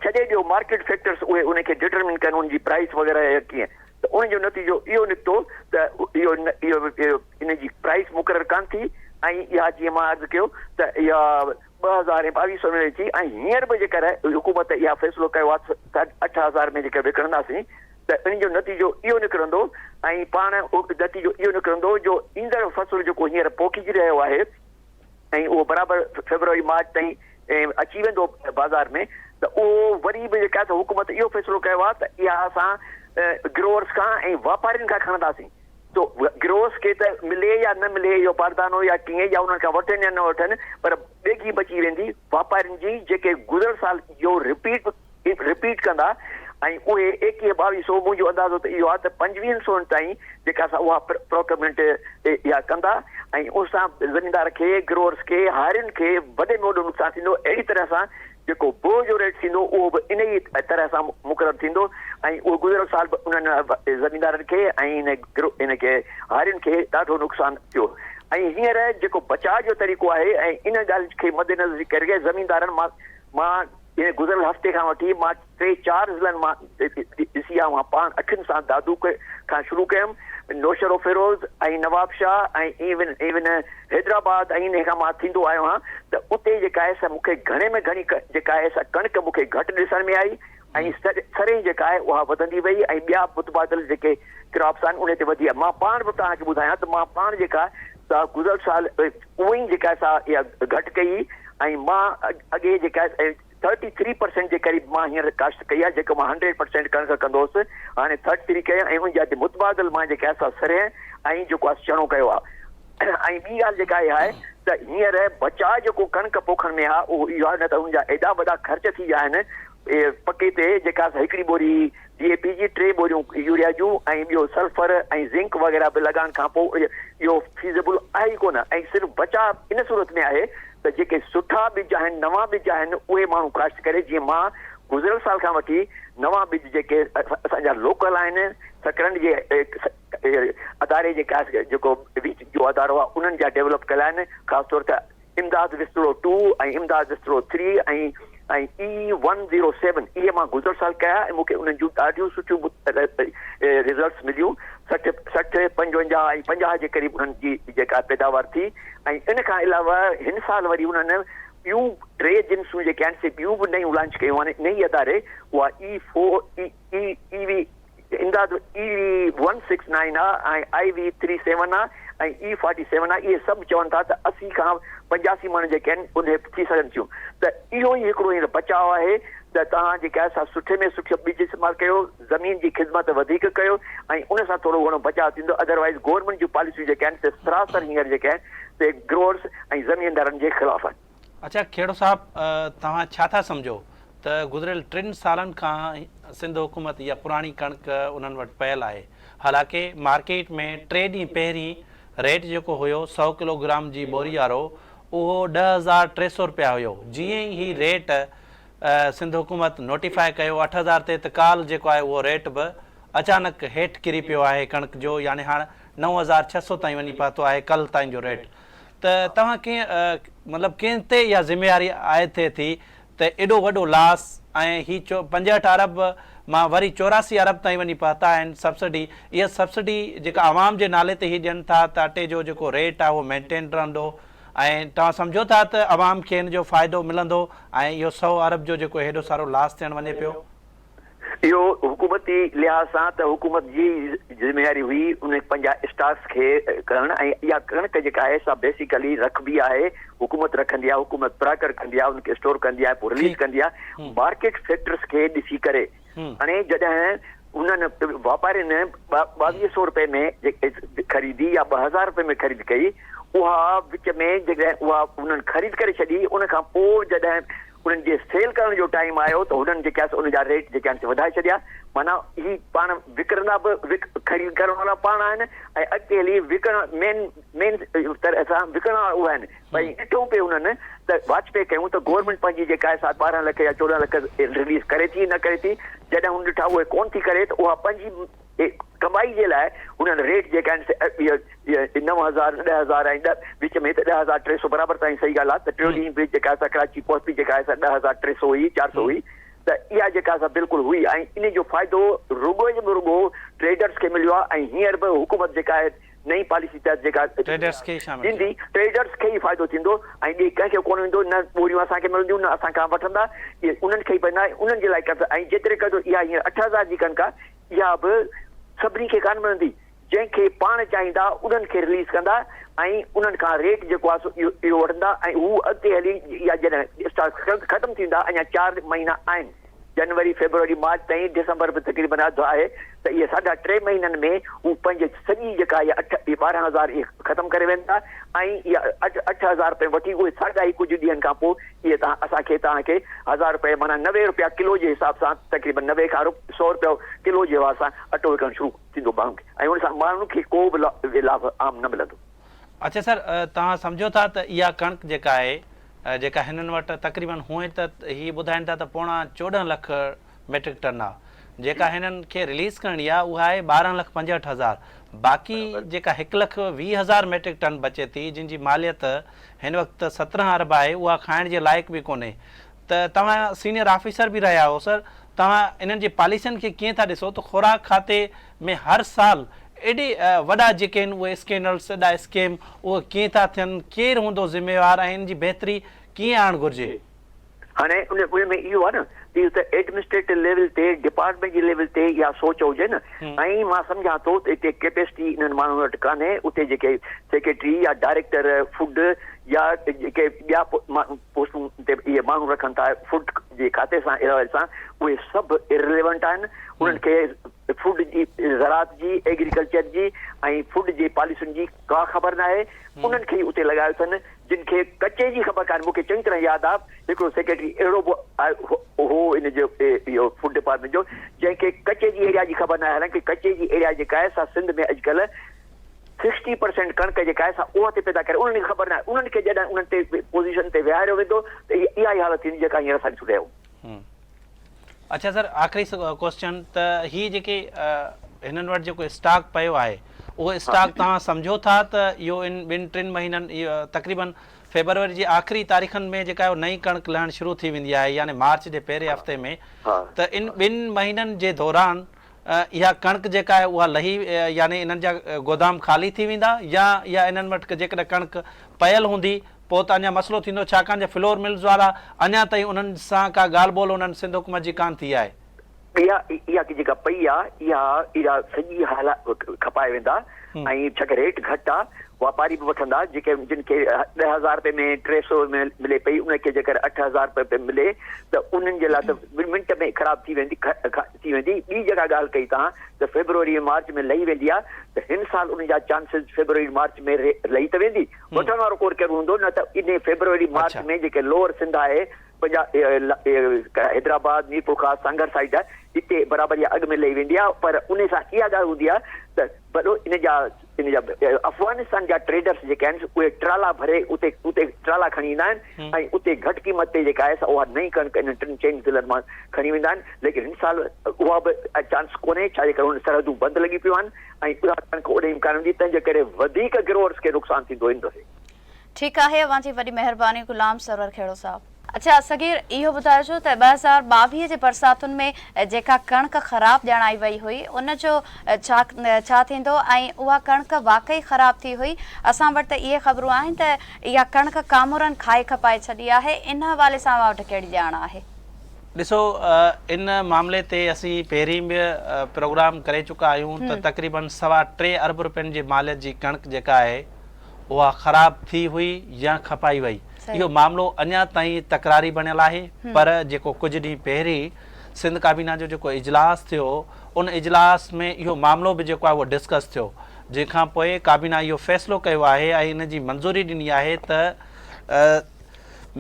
ڇڏي ڏيو مارڪيٽ فيڪٽرس اهي ان کي ڊٽرمن ڪن ان جي پرائس وغيره يا ڪيئن ته ان جو نتيجو اهو نڪتو ته اهو اهو ان جي پرائس مقرر ڪانه ٿي ۽ اها جيئن مان عرض ڪيو ته اها 2000 ۽ 22 سو ۾ ٿي ۽ هينئر به جيڪر حڪومت اها فيصلو ڪيو آهي ته 8000 ۾ جيڪر وڪڻنداسين ته ان جو نتيجو اهو نڪرندو ۽ پاڻ نتيجو اهو نڪرندو جو ايندڙ فصل جيڪو هينئر پوکجي رهيو آهي ۽ اهو برابر فيبروري مارچ تائين اچي ويندو بازار ۾ ته اهو وري به جيڪا ته حڪومت اهو فيصلو ڪيو آهي ته اها اسان گروئرس کان ۽ واپارين کان کڻنداسين تو گروئرس کي ته ملي يا نه ملي اهو باردانو يا ڪيئن يا انهن کان وٺن يا نه وٺن پر ٻيگهي بچي ويندي واپارين جي جيڪي گذريل سال اهو رپيٽ رپيٽ ڪندا ۽ اهي ايڪيهه ٻاويهه سو منهنجو اندازو ته اهو آهي ته پنجويهن سون تائين جيڪا سا اها پروڪيورمينٽ اها ڪندا ۽ ان سان زميندار کي گروئرس کي هارين کي وڏي ۾ وڏو نقصان ٿيندو اهڙي طرح سان جيڪو بوء جو ريٽ ٿيندو اهو به ان ئي طرح سان مقرر ٿيندو ۽ اهو گذريل سال به انهن زميندارن کي ۽ ان ان کي هارين کي ڏاڍو نقصان ٿيو ۽ هينئر جيڪو بچاء جو طريقو آهي ۽ ان ڳالهه کي مدنظر ڪري زميندارن مان مان هن گذريل هفتي کان وٺي مان ٽي چار ضلعن مان ڏسي آيو آهيان پاڻ اکين سان دادو کان شروع ڪيم نوشهروفيروز ۽ نوابشاهه ۽ ايون ايون حيدرآباد ۽ انهي کان مان ٿيندو آيو آهيان ته اتي جيڪا آهي سا مون کي گهڻي ۾ گهڻي جيڪا آهي سا ڪڻڪ مون کي گهٽ ڏسڻ ۾ آئي ۽ سرهين جيڪا آهي اها وڌندي وئي ۽ ٻيا متبادل جيڪي ڪراپس آهن انهي تي وڌي آهي مان پاڻ به توهان کي ٻڌايان ته مان پاڻ جيڪا سا گذريل سال اونئي جيڪا سا اها گهٽ ڪئي ۽ مان اڳي جيڪا ٿرٽي ٿري پرسينٽ جي قريب مان هينئر ڪاشت ڪئي آهي جيڪو مان هنڊريڊ پرسينٽ ڪڻڪ ڪندو هوس هاڻي ٿرٽي ٿري ڪئي ۽ ان جا تي متبادل مان جيڪا سا سرهين ۽ جيڪو آهي چڻو ڪيو آهي ۽ ٻي ڳالهه جيڪا اها آهي ته هينئر بچاء جيڪو ڪڻڪ پوکڻ ۾ آهي اهو اهو آهي نه ته ان جا ايڏا وڏا خرچ ٿي ويا آهن پڪي تي جيڪا هڪڙي ٻوري ڊي اي پي جي ٽي ٻوريون يوريا جون ۽ ٻيو سلفر ۽ زنڪ وغيره به لڳائڻ کان پوء اهو فيزيبل آهي ئي ڪونه ۽ صرف بچاء ان صورت ۾ آهي ته جيڪي سٺا ٻج آهن نوان ٻج آهن اهي ماڻهو ڪاشت ڪري جيئن مان گذريل سال کان وٺي نوان ٻج جيڪي اسان جا لوڪل آهن سڪرنڊ جي اداري جي جيڪو ويچ جو ادارو آهي انهن جا ڊيولپ ڪيل آهن خاص طور ته Imdad Wasturo two ۽ Imdad Wasturo three ۽ ۽ A one zero seven اهي مان گذريل سال ڪيا ۽ مون کي انهن جون ڏاڍيون سٺيون رزلٽس مليون 60 60 55 ۽ 50 جي قريب انهن جي جيڪا پيداوار ٿي ۽ ان کان علاوه هن سال وري انهن ٻيون ٽي جنسون جيڪي آهن سي ٻيون به نيون لانچ ڪيون آهن انهي اداري اها A four A A A V Imdad A V one six nine آ ۽ آئي وي ٿري سيون آ ۽ اي فارٽي سيون آ اهي سڀ چون ٿا ته 80 کان 85 مڻ جيڪي آهن اهي ٿي سگهن ٿيون ته اهو ئي هڪڙو هينئر بچاء آهي ته توهان جيڪا آهي سا سٺي ۾ سٺو ٻج استعمال ڪيو زمين جي خدمت وڌيڪ ڪيو ۽ ان سان ٿورو گهڻو بچاء ٿيندو ادروائيز گورنمينٽ جون پاليسيون جيڪي آهن سي سراسر هينئر جيڪي آهن سي گروئرس ۽ زميندارن جي خلاف آهن. اڇا کهڙو صاحب توهان ڇا ٿا سمجهو ته گذريل ٽن سالن کان سنڌ حڪومت اها پراڻي ڪڻڪ انهن وٽ پيل آهي حالانڪه مارڪيٽ ۾ ٽي ڏينهن پهرين ريٽ جيڪو هيو سئو ڪلو گرام جي ٻوري وارو اهو 10,300 رپيا هيو جيئن ئي هي ريٽ سنڌ حڪومت نوٽيفاء ڪيو 8000 تي ته ڪالهه جيڪو آهي اهو ريٽ به اچانڪ هيٺ ڪري پيو آهي ڪڻڪ جو يعني هاڻ 9600 تائين وڃي پهتو آهي ڪلهه تائين جو ريٽ ته توهان ڪنهن مطلب ڪنهن تي اها ذميواري عائد ٿئي ٿي ته ايڏو وڏو لاس ۽ هي 65 ارب مان وري 84 ارب تائين وڃي پهتا آهن سبسڊي اها سبسڊي جيڪا عوام جي نالي تي هي ڏين ٿا ته اٽي جو جيڪو ريٽ آهي اهو مينٽين رهندو ۽ توهان سمجهو ٿا ته عوام کي ان جو فائدو ملندو ۽ اهو سئو ارب جو جيڪو هيڏو سارو لاس ٿيڻ وڃي پيو. اهو حڪومتي لحاظ سان ته حڪومت جي ئي ذميواري هئي ان پنهنجا اسٽاڪس کي ڪرڻ ۽ اها ڪڻڪ جيڪا آهي سا بيسيڪلي رکبي آهي حڪومت رکندي آهي حڪومت پراڪر ڪندي آهي ان کي اسٽور ڪندي آهي پوء رليز ڪندي آهي مارڪيٽ فيڪٽرس کي ڏسي ڪري هاڻي جڏهن انهن واپارين 22 سو روپئي ۾ خريدي يا 2000 روپئي ۾ خريد ڪئي اها وچ ۾ جڏهن اها انهن خريد ڪري ڇڏي ان کان پوء جڏهن انهن جي سيل ڪرڻ جو ٽائيم آيو ته هنن جيڪي آهي ان جا ريٽ جيڪي آهن سي وڌائي ڇڏيا معنيٰ هي پاڻ وڪڻندا به خريد ڪرڻ وارا پاڻ آهن ۽ اڳتي هلي وڪڻ مين مين طرح سان وڪڻڻ وارا اهي آهن ڀئي ڏٺو پئي هنن ته واچ پئي ڪيون ته گورنمينٽ پنهنجي جيڪا آهي سا 12 لک يا 14 لک رليز ڪري ٿي نه ڪري ٿي جڏهن هن ڏٺا اهي ڪون ٿي ڪري ته اها پنهنجي ڪمائي جي لاء انهن ريٽ جيڪا آهن سي اهي 9000، 10000 ۽ ڏهه وچ ۾ ته 10300 برابر تائين صحيح ڳالهه آهي ته ٽيون ڏينهن به جيڪا آهي سا ڪراچي پهتي جيڪا آهي سا 10300 هئي 400 هئي ته اها جيڪا آهي سا بلڪل هئي ۽ ان جو فائدو رڳو ئي رڳو ٽريڊرس کي مليو آهي ۽ هينئر به حڪومت جيڪا آهي نئين پاليسي تحت جيڪا ٽريڊرس کي ئي شامل ڏيندي ٽريڊرس کي ئي فائدو ٿيندو ۽ ٻئي ڪنهن کي ڪونه ويندو نه ٻوريون اسان کي ملنديون نه اسان کان وٺندا اهي انهن کي ئي پوندا ۽ انهن جي لاء ڪنهن ۽ جيتري قدر اها هينئر 8000 جي ڪڻڪ آهي اها به سڀني کي ڪانه ملندي، جنهن کي پاڻ چاهيندا انهن کي رليز ڪندا ۽ انهن کان ريٽ جيڪو آهي سو اهو وٺندا ۽ هو اڳتي هلي يا جڏهن اسٽاڪ ختم ٿيندا اڃا چار مهينا آهن جنوري، فيبروري، مارچ تائين ڊسمبر به تقريبن اڌ آهي ته اهي ساڍا ٽي مهينن ۾ هو پنهنجي سڄي جيڪا اها اٺ 12000 اهي ختم ڪري ويندا ۽ اها 8000 رپئي وٺي اهي ساڳا ئي ڪجهه ڏينهن کان پوء اهي توهان اسان کي توهان کي هزار رپئي معنيٰ 90 رپيا ڪلو جي حساب سان تقريبن 90 کان 100 رپيو ڪلو جي حوالي سان اٽو وڪڻڻ شروع ٿيندو ماڻهن کي ۽ ان سان ماڻهن کي ڪو به لاڀ عام نه ملندو. اڇا سر توهان سمجهو ٿا ته اها ڪڻڪ جيڪا آهي جيڪا هنن وٽ تقريبن هونئن ته هي ٻڌائين ٿا ته پوڻا 14 لک ميٽرڪ ٽن آ جيڪا هنن کي رليز ڪرڻي آ اها آهي 12 لک 65 هزار باقي جيڪا هڪ لک 20 هزار ميٽرڪ ٽن بچي ٿي جن جي ماليت هن وقت 17 ارب آهي اها کائڻ جي لائق به ڪونهي ته توهان سينيئر آفيسر به رهيا آهيو سر توهان انهن جي پاليسين کي ڪيئن ٿا ڏسو ته خوراڪ کاتي ۾ هر سال ايڏي وڏا جيڪي آهن اهي اسڪينڊلس ايڏا اسڪيم اهي ڪيئن ٿا ٿين ڪير هوندو ذميوار ۽ ان جي بهتري ڪيئن آڻڻ گهرجي. هاڻي ان ۾ اهو آهي نه ته اهو ته ايڊمنسٽريٽو ليول تي ڊپارٽمينٽ جي ليول تي اها سوچ هجي نه ۽ مان سمجهان ٿو ته اتي ڪيپيسٽي انهن ماڻهن وٽ ڪانهي اتي جيڪي سيڪريٽري يا ڊائريڪٽر فوڊ يا جيڪي ٻيا پوسٽون تي اهي ماڻهو رکن ٿا فوڊ جي کاتي سان حوالي سان اهي سڀ ارريليونٽ آهن انهن کي فوڊ جي زراعت جي ايگريڪلچر جي ۽ فوڊ جي پاليسين جي ڪا خبر ناهي انهن کي ئي اتي لڳايو اٿن جن کي ڪچي جي خبر ڪانهي، مون کي چڱي طرح ياد آ هڪڙو سيڪريٽري اهڙو به هو ان جو اهو فوڊ ڊپارٽمينٽ جو جنهن کي ڪچي جي ايريا جي خبر ناهي حالانڪه ڪچي جي ايريا جيڪا آهي سا سنڌ ۾ اڄڪلهه سڪسٽي پرسينٽ ڪڻڪ جيڪا آهي سا اها تي پيدا ڪري انهن کي خبر ناهي انهن کي جڏهن انهن تي پوزيشن تي ويهاريو ويندو ته اها ئي حالت ٿيندي جيڪا هينئر اسان ڏسي رهيا آهيون. اڇا سر آخري ڪوسچن ته هي جيڪي هنن وٽ جيڪو اسٽاڪ پيو آهي اهو اسٽاڪ توهان سمجهو ٿا ته اهو ان ٻن ٽن مهينن تقريبن فيبروري جي آخري تاريخن ۾ جيڪا آهي نئين ڪڻڪ لهڻ شروع ٿي ويندي آهي يعني مارچ جي پهرين هفتي ۾ ته ان ٻن مهينن جي دوران اها ڪڻڪ جيڪا آهي اها لهي يعني انهن جا گودام خالي ٿي ويندا يا اها انهن وٽ جيڪڏهن ڪڻڪ پيل هوندي پوء ته اڃا مسئلو ٿيندو ڇاڪاڻ جو فلور ملز وارا اڃا تائين انهن سان ڪا ڳالهه ٻولهه انهن سنڌ حڪومت جي ڪانه ٿي آهي. اها اها جيڪا پئي آ اها اها سڄي هالا کپائي ويندا ۽ ڇاڪاڻ ريٽ گهٽ آ واپاري به وٺندا جيڪي جن کي 10000 رپئي ۾ 300 ۾ ملي پئي ان کي جيڪر 8000 رپئي پئي ملي ته انهن جي لاء ته منٽ ۾ خراب ٿي ويندي ٿي ويندي ٻي جيڪا ڳالهه ڪئي توهان ته فيبروري ۽ مارچ ۾ لهي ويندي آ ته هن سال ان جا چانسز فيبروري مارچ ۾ لهي ته ويندي وٺڻ وارو ڪور ڪير هوندو نه ته انهي فيبروري مارچ ۾ جيڪي لوئر سنڌ آهي پنهنجا حيدرآباد ميرپورخاص سانگهڙ سائيڊ آهي اتي برابر يا اڳ ۾ لهي ويندي آهي پر انهي سان اها ڳالهه هوندي آهي ته وڏو ان جا ان جا افغانستان جا ٽريڊرس جيڪي آهن اهي ٽرالا ڀري اتي اتي ٽرالا کڻي ايندا آهن ۽ اتي گهٽ قيمت تي جيڪا آهي سا اها نئين ڪڻڪ انهن ٽن چئن ضلعن مان کڻي ويندا آهن ليڪن هن سال اها به چانس ڪونهي ڇا جي ڪري انهن سرحدون بند لڳي پيون آهن ۽ اها ڪڻڪ اوڏي امڪان هوندي تنهن جي ڪري وڌيڪ گروئرس کي نقصان ٿيندو ان دفعي. ٺيڪ آهي اوهان جي وڏي مهرباني غلام سرور کهڙو صاحب. اڇا صغير اهو ٻڌائجو ته 2022 جي برساتن ۾ جيڪا ڪڻڪ خراب ڄاڻائي وئي هئي ان جو ڇا ڇا ٿيندو ۽ اها ڪڻڪ واقعي خراب ٿي هئي اسان وٽ ته اهي خبرون آهن ته اها ڪڻڪ ڪامورن کائي کپائي ڇڏي آهي ان حوالي سان اوهان وٽ ڪهڙي ڄاڻ آهي؟ ڏسو ان معاملي تي اسين پهرين به پروگرام ڪري چڪا آهيون ته تقريبن سوا ٽي ارب روپين جي ماليت جي ڪڻڪ جيڪا آهي اها خراب ٿي هئي يا کپائي وئي، اهو معاملو اڃا تائين تڪراري بڻيل آهي پر جيڪو ڪجهه ڏينهن پهرين سنڌ ڪابينا جو جيڪو اجلاس ٿيو ان اجلاس ۾ اهو معاملو به جيڪو آهي اهو ڊسڪس ٿيو جنهن کان پوء ڪابينا اهو فيصلو ڪيو آهي ۽ ان جي منظوري ڏني آهي ته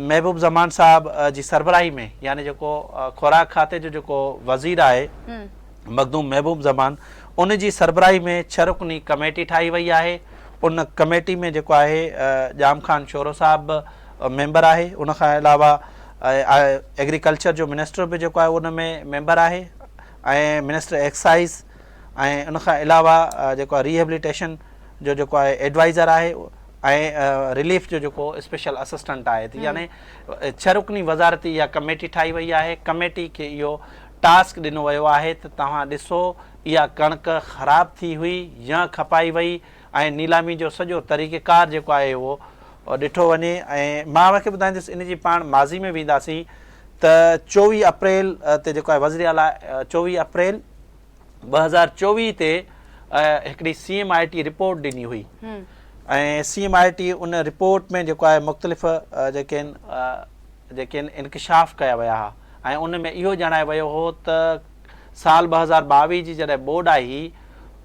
محبوب زمان صاحب جي سربراهي ۾ يعني جيڪو خوراڪ کاتي جو جيڪو وزير آهي مخدوم محبوب زمان ان جي سربراهي ۾ ڇهه رڪني ڪميٽي ٺاهي وئي آهي ان ڪميٽي ۾ جيڪو آهي ڄام خان شورو صاحب به ميمبر آهي ان کان علاوه ايگريڪلچر جو منسٽر به جيڪو آهي ان ۾ ميمبر آهي ۽ منسٽر ايڪسائز ۽ ان کان علاوه جيڪو آهي ريهيبليٽيشن جو جيڪو آهي ايڊوائزر آهي ۽ رليف جو جيڪو اسپيشل اسسٽنٽ آهي ته يعني ڇهه رڪني وزارتي اها ڪميٽي ٺاهي وئي آهي ڪميٽي کي اهو ٽاسڪ ڏنو ويو آهي ته توهان ڏسو اها ڪڻڪ خراب ٿي هئي يا کپائي وئي ۽ نيلامي جو سڄو طريقيڪار جيڪو آهي اهو ڏٺو وڃي ۽ مان اوهان کي ٻڌائيندس ان جي پاڻ ماضي ۾ وينداسين ته 24 اپريل تي جيڪو آهي وزير اعليٰ 24 اپريل 2024 تي هڪڙي C M I T report ڏني هئي ۽ C M I T in report ۾ جيڪو آهي مختلف جيڪي آهن جيڪي آهن انڪشاف ڪيا ويا هئا ۽ ان ۾ اهو ڄاڻايو ويو هو ته سال 2022 جي جڏهن ٻوڏ آئي هئي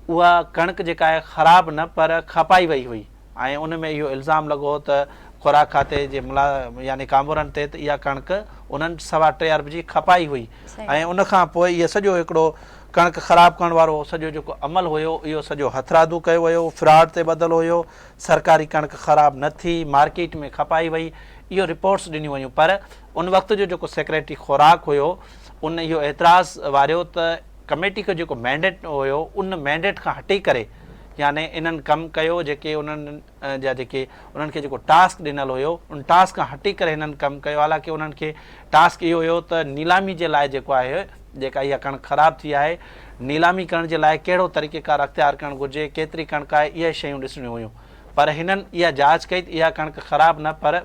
اها ڪڻڪ جيڪا آهي خراب نه پر کپائي وئي هئي ۽ ان ۾ اهو الزام لڳو هو ته خوراڪ کاتي جي ملا يعني ڪامورن تي ته اها ڪڻڪ انهن سوا ٽي ارب جي کپائي هئي ۽ ان کان پوء اهو سڄو هڪڙو ڪڻڪ خراب ڪرڻ وارو سڄو جيڪو عمل هيو اهو سڄو هٿرادو ڪيو ويو فراڊ تي ٻڌل هيو سرڪاري ڪڻڪ خراب نه ٿي مارڪيٽ ۾ کپائي وئي اهو رپورٽس ڏنيون ويون پر ان وقت جو جيڪو سيڪريٽري خوراڪ هيو ان اهو اعتراض واريو ته ڪميٽي کي جيڪو مينڊيٽ هيو ان مينڊيٽ کان هٽي ڪري يعني انهن ڪم ڪيو جيڪي انهن جا جيڪي انهن کي جيڪو ٽاسڪ ڏنل هيو ان ٽاسڪ کان هٽي ڪري هنن ڪم ڪيو حالانڪه انهن کي ٽاسڪ اهو هيو ته نيلامي جي لاء جيڪو آهي جيڪا اها ڪڻڪ خراب ٿي آهي نيلامي ڪرڻ جي لاء ڪهڙو طريقيڪار اختيار ڪرڻ گهرجي ڪيتري ڪڻڪ آهي اهي شيون ڏسڻيون هيون پر هنن اها جاچ ڪئي ته اها ڪڻڪ خراب نه پر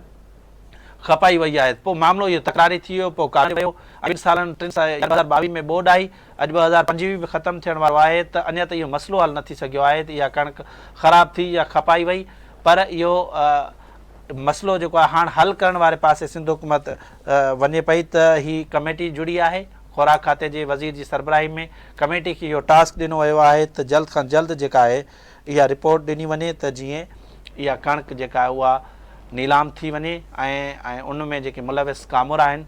کپائي وئي آهي پوء معاملو اهو تڪراري ٿي ويو پوء ڪاٽ ويو ۽ ٻن سالن ٽن سالن 2022 ۾ ٻوڏ آئي اڄ 2025 به ختم ٿيڻ وارو آهي ته اڃا تائين اهو مسئلو حل نه ٿي سگهيو آهي ته اها ڪڻڪ خراب ٿي يا کپائي وئي پر اهو مسئلو جيڪو آهي هاڻ حل ڪرڻ واري پاسي سنڌ حڪومت وڃي پئي ته هي ڪميٽي جڙي آهي خوراڪ کاتي جي وزير جي سربراهي ۾ ڪميٽي کي اهو ٽاسڪ ڏنو ويو آهي ته جلد کان جلد جيڪا آهي اها رپورٽ ڏني وڃي ته جيئن اها ڪڻڪ جيڪا آهي اها نيلام ٿي وڃي ۽ ۽ ان ۾ جيڪي ملوث ڪامورا آهن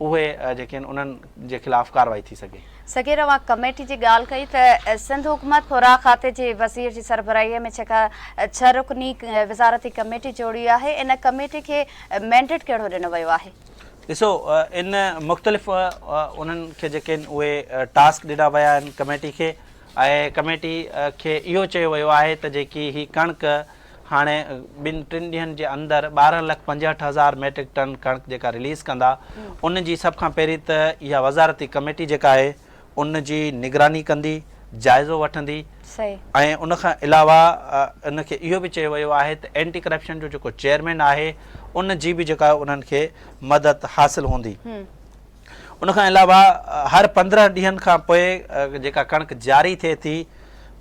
اهي جيڪي آهن انهن جي خلاف ڪارروائي ٿي سگهي. صغير اوهان ڪميٽي جي ڳالهه ڪئي ته سنڌ حڪومت خوراڪ کاتي جي وزير جي سربراهي ۾ جيڪا ڇهه رڪني وزارتي ڪميٽي جوڙي آهي ان ڪميٽي کي مينڊيٽ ڪهڙو ڏنو ويو آهي؟ ڏسو ان مختلف انهن کي جيڪي آهن اهي ٽاسڪ ڏنا ويا آهن ڪميٽي کي ۽ ڪميٽي کي اهو چيو ويو آهي ته جيڪي هي ڪڻڪ هاڻي ٻن ٽن ڏينهن جي اندر 12 لک 65 هزار ميٽرڪ ٽن ڪڻڪ جيڪا رليز ڪندا ان جي سڀ کان پهرين ته اها وزارتي ڪميٽي جيڪا آهي ان جي نگراني ڪندي جائزو وٺندي ۽ ان کان علاوه ان کي اهو به چيو ويو آهي ته اينٽي ڪرپشن جو جيڪو چيئرمين آهي ان جي به جيڪا انهن کي مدد حاصل هوندي. ان کان علاوه هر 15 ڏينهن کان پوء جيڪا ڪڻڪ جاري ٿئي ٿي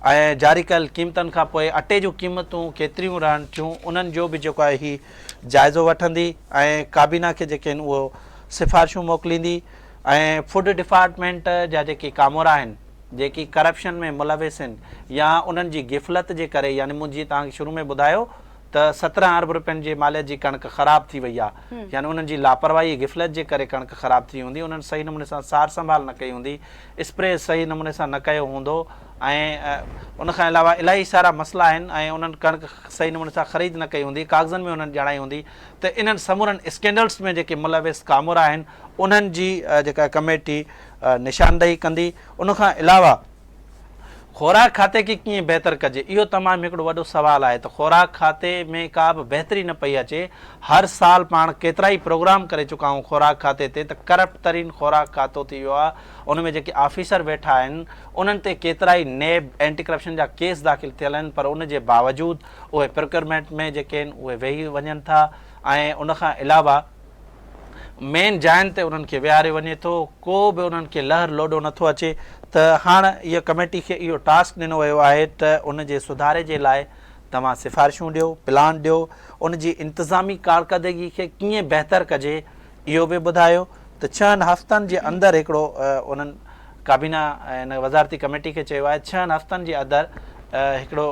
۽ جاري ڪيل قيمتن کان پوء اٽي جون قيمتون ڪيتريون رهن ٿيون انهن جو به جيڪو آهي هي جائزو وٺندي ۽ ڪابينا کي جيڪي آهن اهو سفارشون موڪليندي ۽ فوڊ ڊپارٽمينٽ جا جيڪي ڪامورا آهن جيڪي ڪرپشن ۾ ملوث آهن يا انهن جي غفلت جي ڪري يعني مون جيئن توهان کي شروع ۾ ٻڌايو ته 17 ارب رپين جي ماليت جي ڪڻڪ خراب ٿي وئي آهي يعني انهن جي لاپرواهي ۽ غفلت جي ڪري ڪڻڪ خراب ٿي هوندي انهن صحيح نموني سان سار سنڀال نه ڪئي هوندي اسپري صحيح نموني سان نه ڪيو هوندو ۽ ان کان علاوه الاهي سارا مسئلا آهن ۽ انهن ڪڻڪ صحيح نموني سان خريد نه ڪئي هوندي ڪاغذن ۾ انهن ڄاڻائي هوندي ته انهن سمورن اسڪينڊلز ۾ جيڪي ملوث ڪامورا آهن انهن جي جيڪا ڪميٽي نشاندهي ڪندي ان کان علاوه. خوراڪ کاتي کي ڪيئن بهتر ڪجي اهو تمام هڪڙو وڏو سوال آهي ته خوراڪ کاتي ۾ ڪا به بهتري نه پئي اچي هر سال پاڻ ڪيترائي پروگرام ڪري چڪا آهيون خوراڪ کاتي تي ته ڪرپٽ ترين خوراڪ کاتو ٿي ويو آهي ان ۾ جيڪي آفيسر ويٺا آهن انهن تي ڪيترائي نيب اينٽي ڪرپشن جا ڪيس داخل ٿيل آهن پر ان جي باوجود اهي پروڪيورمينٽ ۾ جيڪي آهن اهي ويهي وڃن ٿا ۽ ان کان علاوه مين جاين تي انهن کي ويهاريو وڃي ٿو، ڪو به انهن کي لهر لوڏو نه ٿو اچي ته هاڻ اها ڪميٽي کي اهو ٽاسڪ ڏنو ويو آهي ته ان جي سڌاري جي لاء توهان سفارشون ڏيو، پلان ڏيو، ان جي انتظامي ڪارڪردگي کي ڪيئن بهتر ڪجي اهو به ٻڌايو ته ڇهن هفتن جي اندر هڪڙو انهن ڪابينا ان وزارتي ڪميٽي کي چيو آهي ڇهن هفتن جي اندر هڪڙو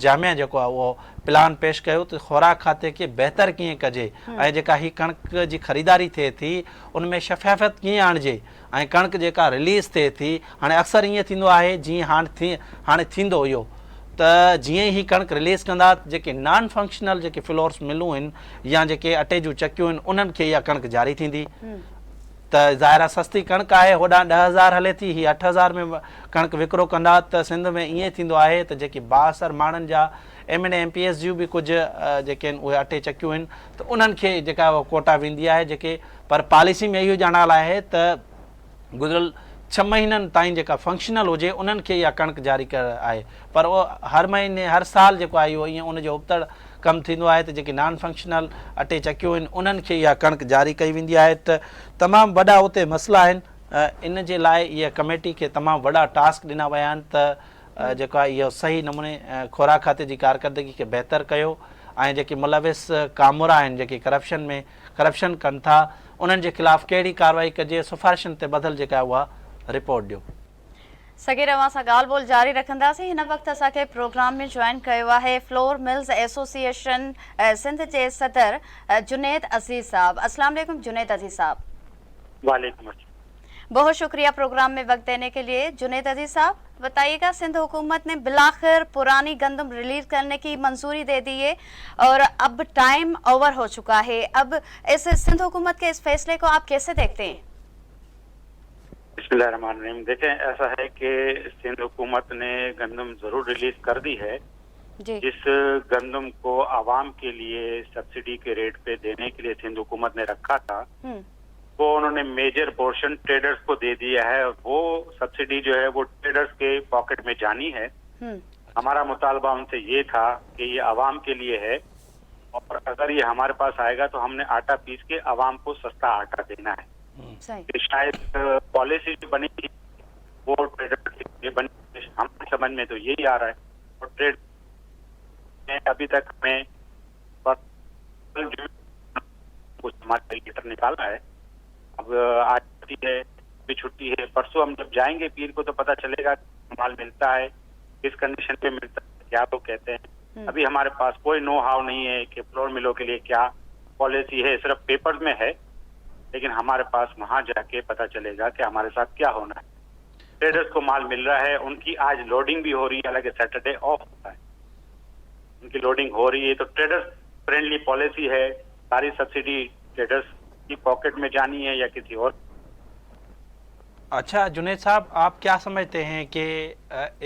جامع جيڪو آهي اهو پلان پيش ڪيو ته خوراڪ کاتي کي بهتر ڪيئن ڪجي ۽ جيڪا هي ڪڻڪ جي خريداري ٿئي ٿي ان ۾ شفافيت ڪيئن آڻجي ۽ ڪڻڪ جيڪا رليز ٿئي ٿي هاڻي اڪثر ائين ٿيندو آهي جيئن هاڻ ٿي هاڻي ٿيندو اهو ته جيئن ئي هي ڪڻڪ رليز ڪندا جيڪي نان فنڪشنل جيڪي فلورس ملون آهن يا جيڪي اٽي جون چڪيون آهن انهن کي اها ڪڻڪ جاري ٿيندي ته ظاهر آهي سستي ڪڻڪ آهي هوڏانهن 10,000 هلي ٿي هي 8,000 ۾ ڪڻڪ وڪرو ڪندا ته سنڌ ۾ ائين ٿيندو آهي ته جيڪي بااثر ماڻهن جا M N A M P S جون به ڪجهه جيڪي آهن اهي اٽي چڪيون آهن ته انهن کي جيڪا اها ڪوٽا ويندي آهي جيڪي پر پاليسي ۾ اهو ڄاڻايل آهي ته گذريل ڇهه مهينن تائين جيڪا فنڪشنل هجي انهن کي اها ڪڻڪ جاري ڪيل آهي پر اهو هر مهيني هر سال جيڪو آهي اهو ائين ان جو ابتڙ ڪم ٿيندو آهي ته جيڪي نان فنڪشنل اٽي چڪيون آهن انهن کي اها ڪڻڪ جاري ڪئي ويندي آهي ته تمام وڏا اتي مسئلا آهن ان جي لاء اها ڪميٽي کي تمام وڏا ٽاسڪ ڏنا ويا آهن ته جيڪو آهي اهو صحيح نموني خوراڪ کاتي جي ڪارڪردگي کي بهتر ڪيو ۽ جيڪي ملوث ڪامورا آهن جيڪي ڪرپشن ۾ ڪرپشن ڪن ٿا انهن جي خلاف ڪهڙي ڪارروائي ڪجي سفارشن تي ٻڌل جيڪا آهي اها رپورٽ ڏيو. صغير اوهان سان ڳالهه ٻولهه جاري رکنداسين هن وقت اسان کي پروگرام ۾ جوائن ڪيو آهي فلور ملز ايسوسيئيشن سنڌ جي صدر جنيد عزيز صاحب السلام عليڪم جنيد عزيز صاحب. وعليڪم السلام. بهت شڪريه پروگرام ۾ وقت ديني ڪي ليي جنيد عزيز صاحب بتائيي گا سنڌ حڪومت ني بلاخر پراني گندم رليز ڪرني ڪي منظوري the the هي اور اب ٽائيم اوور هو چڪا هي اب اس سنڌ حڪومت ڪي اس فيصلي ڪو آپ ڪيسي ديکتي هين. بسم الله الرحمن الرحيم ديکين ايسا هي ڪي سنڌ حڪومت ني گندم ضرور رليز ڪر the هي جس گندم ڪو عوام ڪي ليي سبسڊي ڪي ريٽ پي ديني ڪي ليي سنڌ حڪومت ني رکا ٿا वो उन्होंने मेजर पोर्शन ट्रेडर्स को दे दिया है और वो सब्सिडी जो है वो ट्रेडर्स के पॉकेट में जानी है। हमारा मुतालबा उनसे ये था कि ये आवाम के लिए है और अगर ये हमारे पास आएगा तो हमने आटा पीस के आवाम को सस्ता आटा देना है। शायद पॉलिसी जो बनी थी वो ट्रेडर के लिए बनी, हमारी समझ में तो यही आ रहा है। और ट्रेड में अभी तक हमें कुछ हमारे लेटर निकाला है, अब आज छुट्टी है, अभी छुट्टी है, परसों हम जब जाएंगे पीर को तो पता चलेगा माल मिलता है, किस कंडीशन पे मिलता है, क्या वो कहते हैं। अभी हमारे पास कोई नो how नहीं है कि फ्लोर मिलों के लिए क्या पॉलिसी है, सिर्फ पेपर्स में है, लेकिन हमारे पास वहां जाके पता चलेगा कि हमारे साथ क्या होना है। ट्रेडर्स को माल मिल रहा है, उनकी आज लोडिंग भी हो रही है, हालांकि सैटरडे ऑफ होता है, उनकी लोडिंग हो रही है। तो ट्रेडर्स फ्रेंडली पॉलिसी है, सारी सब्सिडी ट्रेडर्स की पॉकेट में जानी है या किसी और। अच्छा जुनेद साहब, आप क्या समझते हैं कि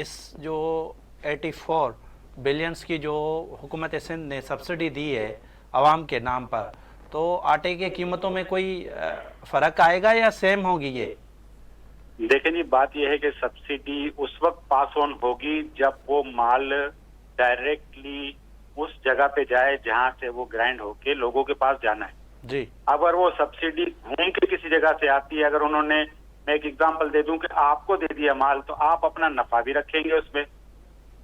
इस जो 84 बिलियंस की जो हुकूमत सिंध ने सब्सिडी दी है आवाम के नाम पर, तो आटे की कीमतों में कोई फ़र्क आएगा या सेम होगी ये? देखें जी, बात यह है कि सब्सिडी उस वक्त पास ऑन होगी जब वो माल डायरेक्टली उस जगह पे जाए जहां से वो ग्राइंड होके लोगों के पास जाना है जी। अगर वो सब्सिडी घूम के किसी जगह से आती है, अगर उन्होंने, मैं एक एग्जांपल दे दूं कि आपको दे दिया माल, तो आप अपना नफा भी रखेंगे उसमें,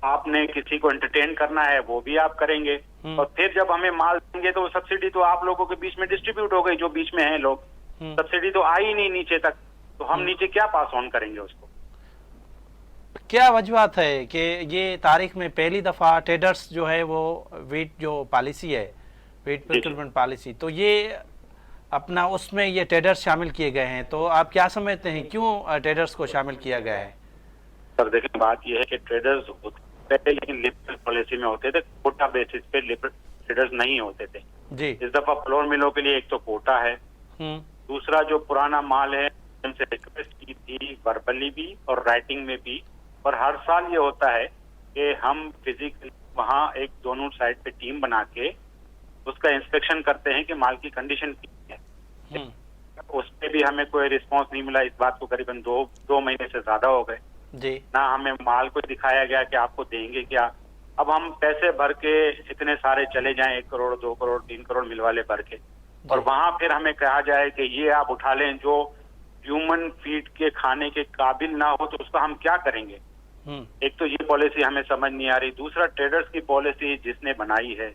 आपने किसी को एंटरटेन करना है वो भी आप करेंगे, और फिर जब हमें माल देंगे तो वो सब्सिडी तो आप लोगों के बीच में डिस्ट्रीब्यूट हो गई, जो बीच में हैं लोग, सब्सिडी तो आई नहीं नीचे तक, तो हम नीचे क्या पास ऑन करेंगे उसको? क्या वजूहत है कि ये तारीख में पहली दफ़ा ट्रेडर्स जो है वो वीट जो पॉलिसी है, वीट प्रोक्योरमेंट पॉलिसी, तो ये अपना उसमें ये ट्रेडर्स शामिल किए गए हैं, तो आप क्या समझते हैं क्यों ट्रेडर्स को शामिल किया गया है? सर देखें, बात यह है कि ट्रेडर्स पहले लेकिन लिबरल पॉलिसी में होते थे, कोटा बेसिस पे ट्रेडर्स नहीं होते थे जी। इस दफा फ्लोर मिलों के लिए एक तो कोटा है, दूसरा जो पुराना माल है उनसे रिक्वेस्ट की थी वर्बली भी और राइटिंग में भी और हर साल ये होता है कि हम फिजिकली वहाँ एक दोनों साइड पे टीम बना के उसका इंस्पेक्शन करते हैं कि माल की कंडीशन क्या है। उस पर भी हमें कोई रिस्पांस नहीं मिला। इस बात को करीबन दो महीने से ज्यादा हो गए जी। ना हमें माल को दिखाया गया कि आपको देंगे क्या। अब हम पैसे भर के इतने सारे चले जाएं, 1 करोड़, 2 करोड़, 3 करोड़ मिल वाले भर के, और वहां फिर हमें कहा जाए कि ये आप उठा लें जो ह्यूमन फीड के खाने के काबिल ना हो, तो उसका हम क्या करेंगे? एक तो ये पॉलिसी हमें समझ नहीं आ रही। दूसरा, ट्रेडर्स की पॉलिसी जिसने बनाई है,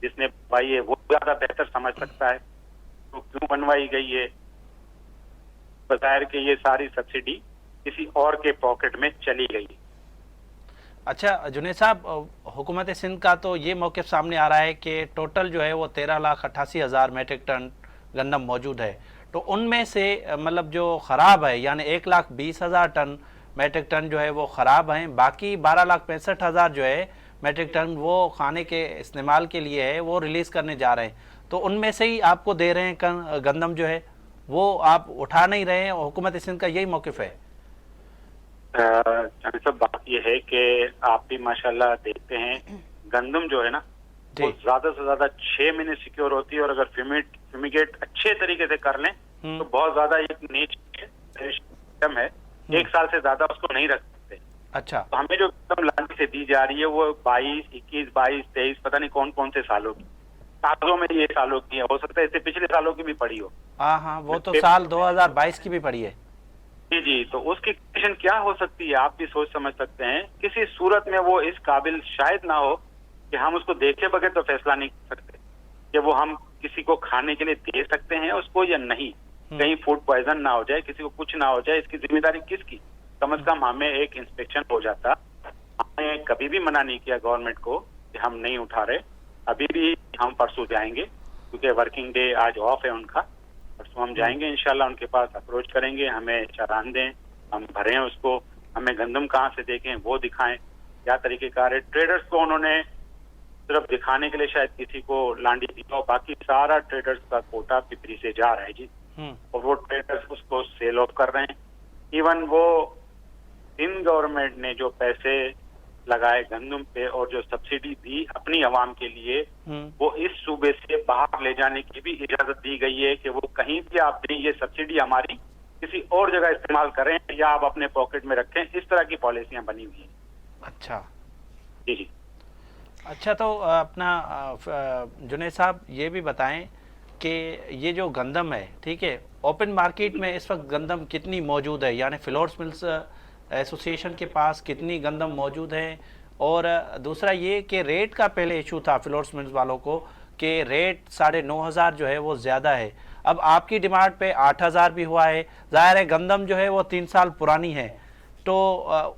जिसने बनवाई है, वो ज्यादा बेहतर समझ सकता है तो क्यों बनवाई गई है। बजाय कि ये सारी सब्सिडी किसी और के पॉकेट में चली गई। अच्छा जुनेद साहब, हुकूमत सिंध का तो ये मौक़िफ़ सामने आ रहा है कि टोटल जो है वो 13,88,000 मेट्रिक टन गंदम मौजूद है, तो उनमें से मतलब जो ख़राब है यानी 1,20,000 टन मेट्रिक टन जो है वो ख़राब हैं, बाकी 12,65,000 जो है मेट्रिक टन वो खाने के इस्तेमाल के लिए है, वो रिलीज़ करने जा रहे हैं, तो उनमें से ही आपको दे रहे हैं गंदम जो है वो आप उठा नहीं रहे हैं। हुकूमत सिंध का यही मौक़िफ़ है। साहब, बात यह है कि आप भी माशाल्लाह देखते हैं, गंदम जो है ना वो ज्यादा से ज्यादा 6 महीने सिक्योर होती है, और अगर फ्यूमिगेट अच्छे तरीके से कर लें तो बहुत ज्यादा एक नेचर है, 1 साल से ज्यादा उसको नहीं रख सकते। अच्छा। तो हमें जो गंदम लांडी से दी जा रही है वो 22, 21, 22, 23, पता नहीं कौन कौन से सालों की, कागजों में ये सालों की है, हो सकता है इससे पिछले सालों की भी पड़ी हो। हाँ हाँ, वो तो साल 2022 की भी पड़ी है। जी जी, तो उसकी कंडीशन क्या हो सकती है आप भी सोच समझ सकते हैं। किसी सूरत में वो इस काबिल शायद ना हो कि हम उसको देखे बगैर तो फैसला नहीं कर सकते कि वो हम किसी को खाने के लिए दे सकते हैं उसको या नहीं, कहीं फूड पॉइजन ना हो जाए, किसी को कुछ ना हो जाए, इसकी जिम्मेदारी किसकी? कम से कम हमें एक इंस्पेक्शन हो जाता। हमने कभी भी मना नहीं किया गवर्नमेंट को कि हम नहीं उठा रहे। अभी भी हम परसों जाएंगे क्योंकि वर्किंग डे आज ऑफ है उनका, परसों हम जाएंगे इंशाल्लाह, उनके पास अप्रोच करेंगे, हमें चालान दें, हम भरें उसको, हमें गंदम कहाँ से देखें वो दिखाएं क्या तरीकेकार है। ट्रेडर्स को उन्होंने सिर्फ दिखाने के लिए शायद किसी को लांडी दिया, बाकी सारा ट्रेडर्स का कोटा पिपरी से जा रहा है जी, और वो ट्रेडर्स उसको सेल ऑफ कर रहे हैं। इवन वो सिंध गवर्नमेंट ने जो पैसे लगाए गंदम पे और जो सब्सिडी दी अपनी आवाम के लिए, वो इस सूबे से बाहर ले जाने की भी इजाजत दी गई है कि वो कहीं भी आप दें, ये सब्सिडी हमारी किसी और जगह इस्तेमाल करें या आप अपने पॉकेट में रखें, इस तरह की पॉलिसियां बनी हुई हैं। अच्छा। जी जी। अच्छा, तो अपना जुनेद साहब ये भी बताएं कि ये जो गंदम है, ठीक है, ओपन मार्केट में इस वक्त गंदम कितनी मौजूद है, यानी फ्लोर्स मिल्स एसोसिएशन के पास कितनी गंदम मौजूद है, और दूसरा ये कि रेट का पहले इशू था फ्लोर्स मिल्स वालों को कि रेट 9,500 जो है वो ज़्यादा है, अब आपकी डिमांड पे 8,000 भी हुआ है, ज़ाहिर है गंदम जो है वो 3 साल पुरानी है, तो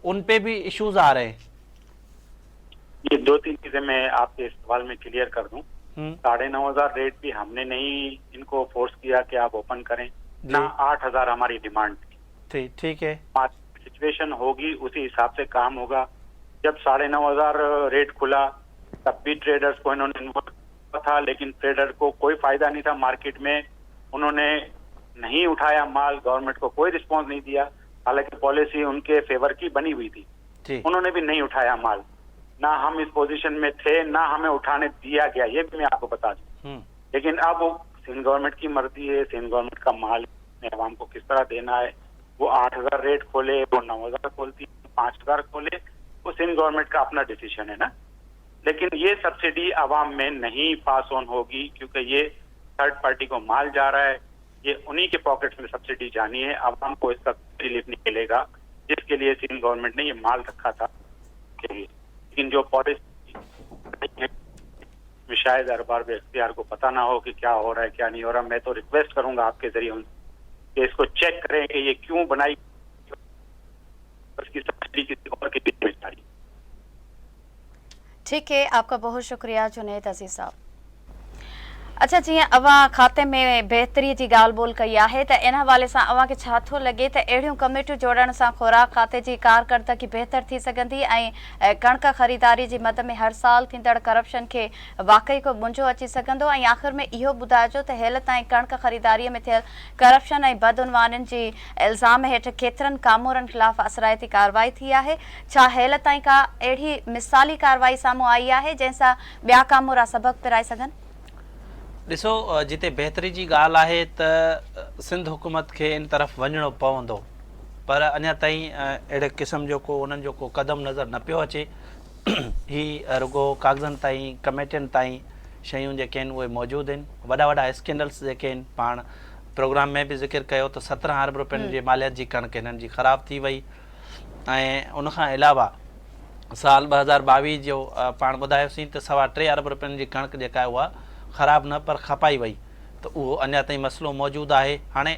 उन पे भी इश्यूज आ रहे हैं। ये 2-3 चीज़ें मैं आपके सवाल में क्लियर कर दूं। 9,500 रेट भी हमने नहीं इनको फोर्स किया कि आप ओपन करें, ना 8,000 हमारी डिमांड थी। ठीक है, सिचुएशन होगी उसी हिसाब से काम होगा। जब 9,500 रेट खुला तब भी ट्रेडर्स को इन्होंने इन्वॉल्व था, लेकिन ट्रेडर को कोई फायदा नहीं था मार्केट में, उन्होंने नहीं उठाया माल, गवर्नमेंट को कोई रिस्पॉन्स नहीं दिया, हालांकि पॉलिसी उनके फेवर की बनी हुई थी, उन्होंने भी नहीं उठाया माल। ना हम इस पोजीशन में थे, ना हमें उठाने दिया गया, ये भी मैं आपको बता दूं। लेकिन अब सिंध गवर्नमेंट की मर्जी है, सिंध गवर्नमेंट का माल आवाम को किस तरह देना है, वो 8,000 रेट खोले, वो 9,000 खोलती है, 5,000 खोले, वो सिंध गवर्नमेंट का अपना डिसीजन है ना। लेकिन ये सब्सिडी आवाम में नहीं पास ऑन होगी क्योंकि ये थर्ड पार्टी को माल जा रहा है, ये उन्हीं के पॉकेट्स में सब्सिडी जानी है, आवाम को इसका रिलीफ नहीं मिलेगा, जिसके लिए सिंध गवर्नमेंट ने ये माल रखा था के लिए। लेकिन जो पॉलिसी शायद अरबाब इख्तियार को पता ना हो कि क्या हो रहा है क्या नहीं हो रहा। मैं तो रिक्वेस्ट करूंगा आपके जरिए उनसे कि इसको चेक करें कि ये क्यों बनाई, उसकी सब्सिडी किसी और के बीच में जा रही है। ठीक है, आपका बहुत शुक्रिया जुनेद अजीज साहब। اڇا جيئن اوهان کاتي ۾ بهتري جي ڳالهه ٻولهه ڪئي آهي ته ان حوالي سان اوهان کي ڇا ٿو لڳي ته اهڙيون ڪميٽيون جوڙڻ سان خوراڪ کاتي جي ڪارڪردگي بهتر ٿي سگهندي ۽ ڪڻڪ خريداري جي مد ۾ هر سال ٿيندڙ ڪرپشن کي واقعي ڪو ٻنجو اچي سگهندو ۽ آخر ۾ اهو ٻڌائجو ته هيل تائين ڪڻڪ خريداري ۾ ٿيل ڪرپشن ۽ بدعنوانين جي الزام هيٺ ڪيترن ڪامورن خلاف اثرائتي ڪارروائي ٿي آهي؟ ڇا هيل تائين ڪا اهڙي مثالي ڪارروائي سامهون آئي آهي جنهن سان ٻيا ڪامورا سبق پرائي سگهن؟ ڏسو جتي بهتري جي ڳالهه آهي ته سنڌ حڪومت کي ان طرف وڃڻو پوندو پر اڃا تائين اهڙي قسم جو ڪو انهن جو ڪو قدم نظر نه پيو اچي. هي رڳو ڪاغذن تائين ڪميٽين تائين شيون جيڪي آهن اهي موجود آهن. وڏا وڏا اسڪينڊلس جيڪي آهن پاڻ پروگرام ۾ به ذڪر ڪيو ته 17 ارب روپين جي ماليت جي ڪڻڪ هنن جي خراب ٿي وئي ۽ ان کان علاوه سال 2022 جو پاڻ ٻڌايوسين ته سوا ٽي ارب روپين جي ڪڻڪ جيڪا آهي اها خراب نه پر کپائي وئي ته اهو اڃا تائين مسئلو موجود آهي. هاڻي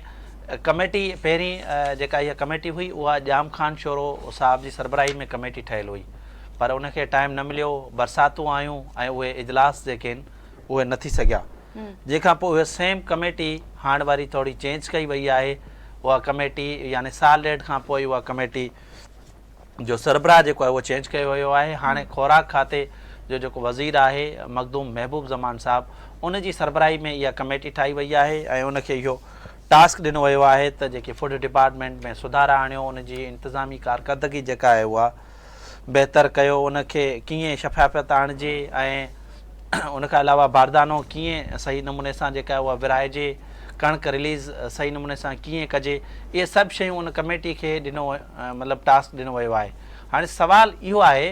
ڪميٽي پهرين جيڪا اها ڪميٽي هئي اها ڄام خان شورو صاحب جي سربراهي ۾ ڪميٽي ٺهيل هئي پر ان کي ٽائيم نه مليو برساتون آيون ۽ اهي اجلاس جيڪي آهن اهي نه ٿي سگهيا جنهن کان پوء اها سيم ڪميٽي هاڻ وري ٿوري چينج ڪئي وئي آهي اها ڪميٽي يعني سال ڏيڍ کان پوء اها ڪميٽي جو سربراهه جيڪو آهي اهو چينج ڪيو ويو آهي هاڻي خوراڪ کاتي جو جيڪو وزير آهي مخدوم محبوب زمان صاحب ان جي سربراهي ۾ اها ڪميٽي ٺاهي وئي آهي ۽ ان کي اهو ٽاسڪ ڏنو ويو آهي ته جيڪي فوڊ ڊپارٽمينٽ ۾ سڌارا آڻيو ان جي انتظامي ڪارڪردگي جيڪا آهي اها بهتر ڪيو ان کي ڪيئن شفافيت آڻجي ۽ ان کان علاوه باردانو ڪيئن صحيح نموني سان جيڪا آهي اها ورهائجي، ڪڻڪ رليز صحيح نموني سان ڪيئن ڪجي، اهي سڀ شيون ان ڪميٽي کي ڏنو مطلب ٽاسڪ ڏنو ويو آهي. هاڻي سوال اهو آهي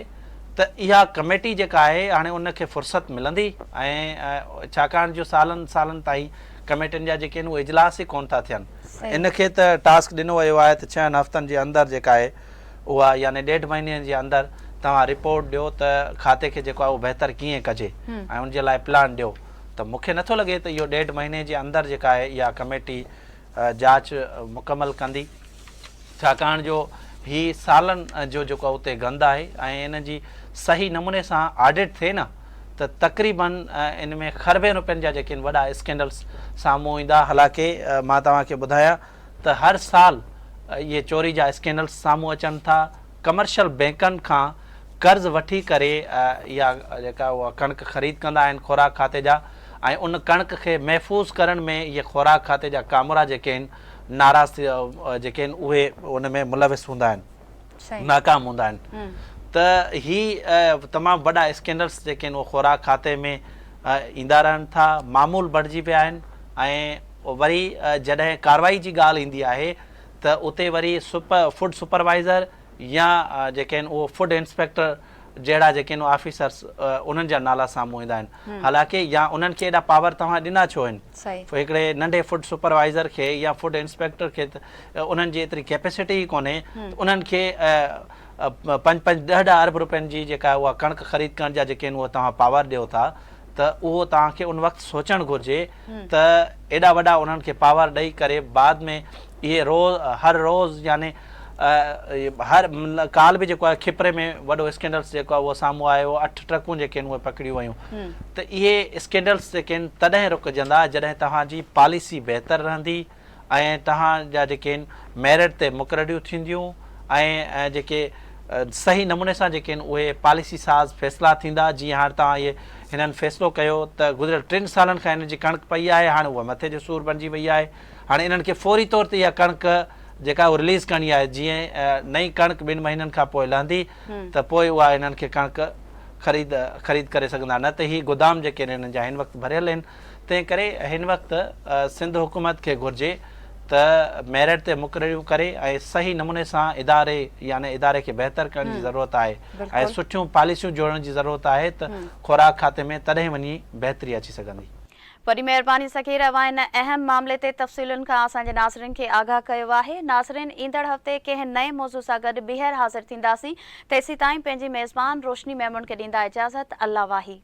ته اها ڪميٽي جيڪا آهي هاڻي ان کي فرصت ملندي ۽ ڇاڪاڻ جو سالن سالن تائين ڪميٽين جا جيڪي آهن اهي اجلاس ئي ڪونه ٿا ٿين. ان کي ته ٽاسڪ ڏنو ويو آهي ته ڇهن هفتن جي اندر جيڪا آهي اها يعني ڏيڍ مهيني جي اندر توهان رپورٽ ڏيو ته کاتي کي جيڪو آهي اهو بهتر ڪيئن ڪجي ۽ ان جي لاء پلان ڏيو ته مون کي نٿو لڳي ته اهو ڏيڍ مهيني جي اندر جيڪا آهي اها ڪميٽي جاچ مڪمل ڪندي ڇاڪاڻ جو هي سالن جو جيڪو آهي اتي گند آهي ۽ ان جي صحيح نموني سان آڊٽ ٿئي نه ته تقريبن ان ۾ خربين روپين جا جيڪي وڏا اسڪينڊلس سامهون ايندا حالانڪه مان توهان کي ٻڌايان ته هر سال اهي چوري جا اسڪينڊلز سامهون اچن ٿا، ڪمرشل بينڪن کان قرض وٺي ڪري اها جيڪا اها ڪڻڪ خريد ڪندا آهن خوراڪ کاتي جا ۽ ان ڪڻڪ کي محفوظ ڪرڻ ۾ اهي خوراڪ کاتي جا ڪامورا جيڪي آهن ناراض ٿي جيڪي آهن اهي ان ۾ ملوث هوندا آهن ناڪام هوندا آهن ته هي تمام وڏا اسڪينڊلز جيڪي آهن اهي خوراڪ کاتي ۾ ايندا رهن ٿا معمول بڻجي ويا آهن ۽ وري جڏهن ڪارروائي جي ڳالهه ايندي آهي ته اتي وري فوڊ سپروائيزر يا جيڪي آهن اهو فوڊ انسپيڪٽر جهڙا جيڪي آهن آفيسرس انهن جا نالا سامهون ايندا آهن حالانڪه يا انهن کي ايڏا پاور توهان ڏنا ڇو آهن هڪڙي ننڍي فوڊ سپروائيزر کي يا فوڊ انسپيڪٽر کي انهن جي ايتري ڪيپيسٽي ئي ڪونهي ته انهن کي پنج پنج ڏهه ڏهه ارب روپين جي جيڪا اها ڪڻڪ خريد ڪرڻ جا جيڪي آهن اهي توهان پاور ڏيو ٿا ته اهو توهان کي ان وقت سوچڻ گهرجي ته ايڏا وڏا انهن کي پاور ڏئي ڪري بعد ۾ اهي روز هر روز يعني هر ڪالهه به جيڪو آهي کپري ۾ وڏو اسڪينڊلس جيڪو آهي اهو سامهون آيو اٺ ٽرڪون جيڪي آهن اهي پڪڙيون ويون ته اهي اسڪينڊلس جيڪي آهن تڏهن رڪجندا جڏهن توهان جي پاليسي بهتر رهندي ۽ توهان جا جيڪي آهن ميرٽ تي مقرريون ٿينديون ۽ جيڪي صحيح نموني سان جيڪي آهن اهي پاليسي ساز فيصلا ٿيندا جيئن هاڻ توهان اهي هنن فيصلو ڪيو ته گذريل ٽن سالن کان هنن جي ڪڻڪ پئي آهي هاڻ اها مٿي جو سور بڻجي وئي آهي هاڻي انهن کي فوري طور تي اها ڪڻڪ جيڪا اها رليز ڪرڻي آهي جيئن نئين ڪڻڪ ٻن مهينن کان پوء لهندي ته پوء اها هنن کي ڪڻڪ خريد خريد ڪري سگهندا نه ته هي گودام جيڪي آهن هنن جا هن وقت ڀريل آهن تنهن ڪري هن وقت سنڌ حڪومت کي گهرجي ته ميرٽ تي مقرريون ڪري ۽ صحيح نموني سان اداري يعني اداري کي بهتر ڪرڻ جي ضرورت آهي ۽ سٺيون پاليسيون جوڙڻ جي ضرورت آهي ته خوراڪ کاتي ۾ تڏهن وڃي بهتري اچي سگهندي. وڏي مهرباني سخير اوهان هن اهم معاملي تي تفصيلن کان اسان جي ناظرين کي آگاهه ڪيو آهي. ناظرين ايندڙ هفتي ڪنهن نئين موضوع سان گڏ ٻيهر حاضر ٿينداسين تيسيتائين پنهنجي ميزبان روشني ميمڻ کي ڏيندا اجازت الله واهي.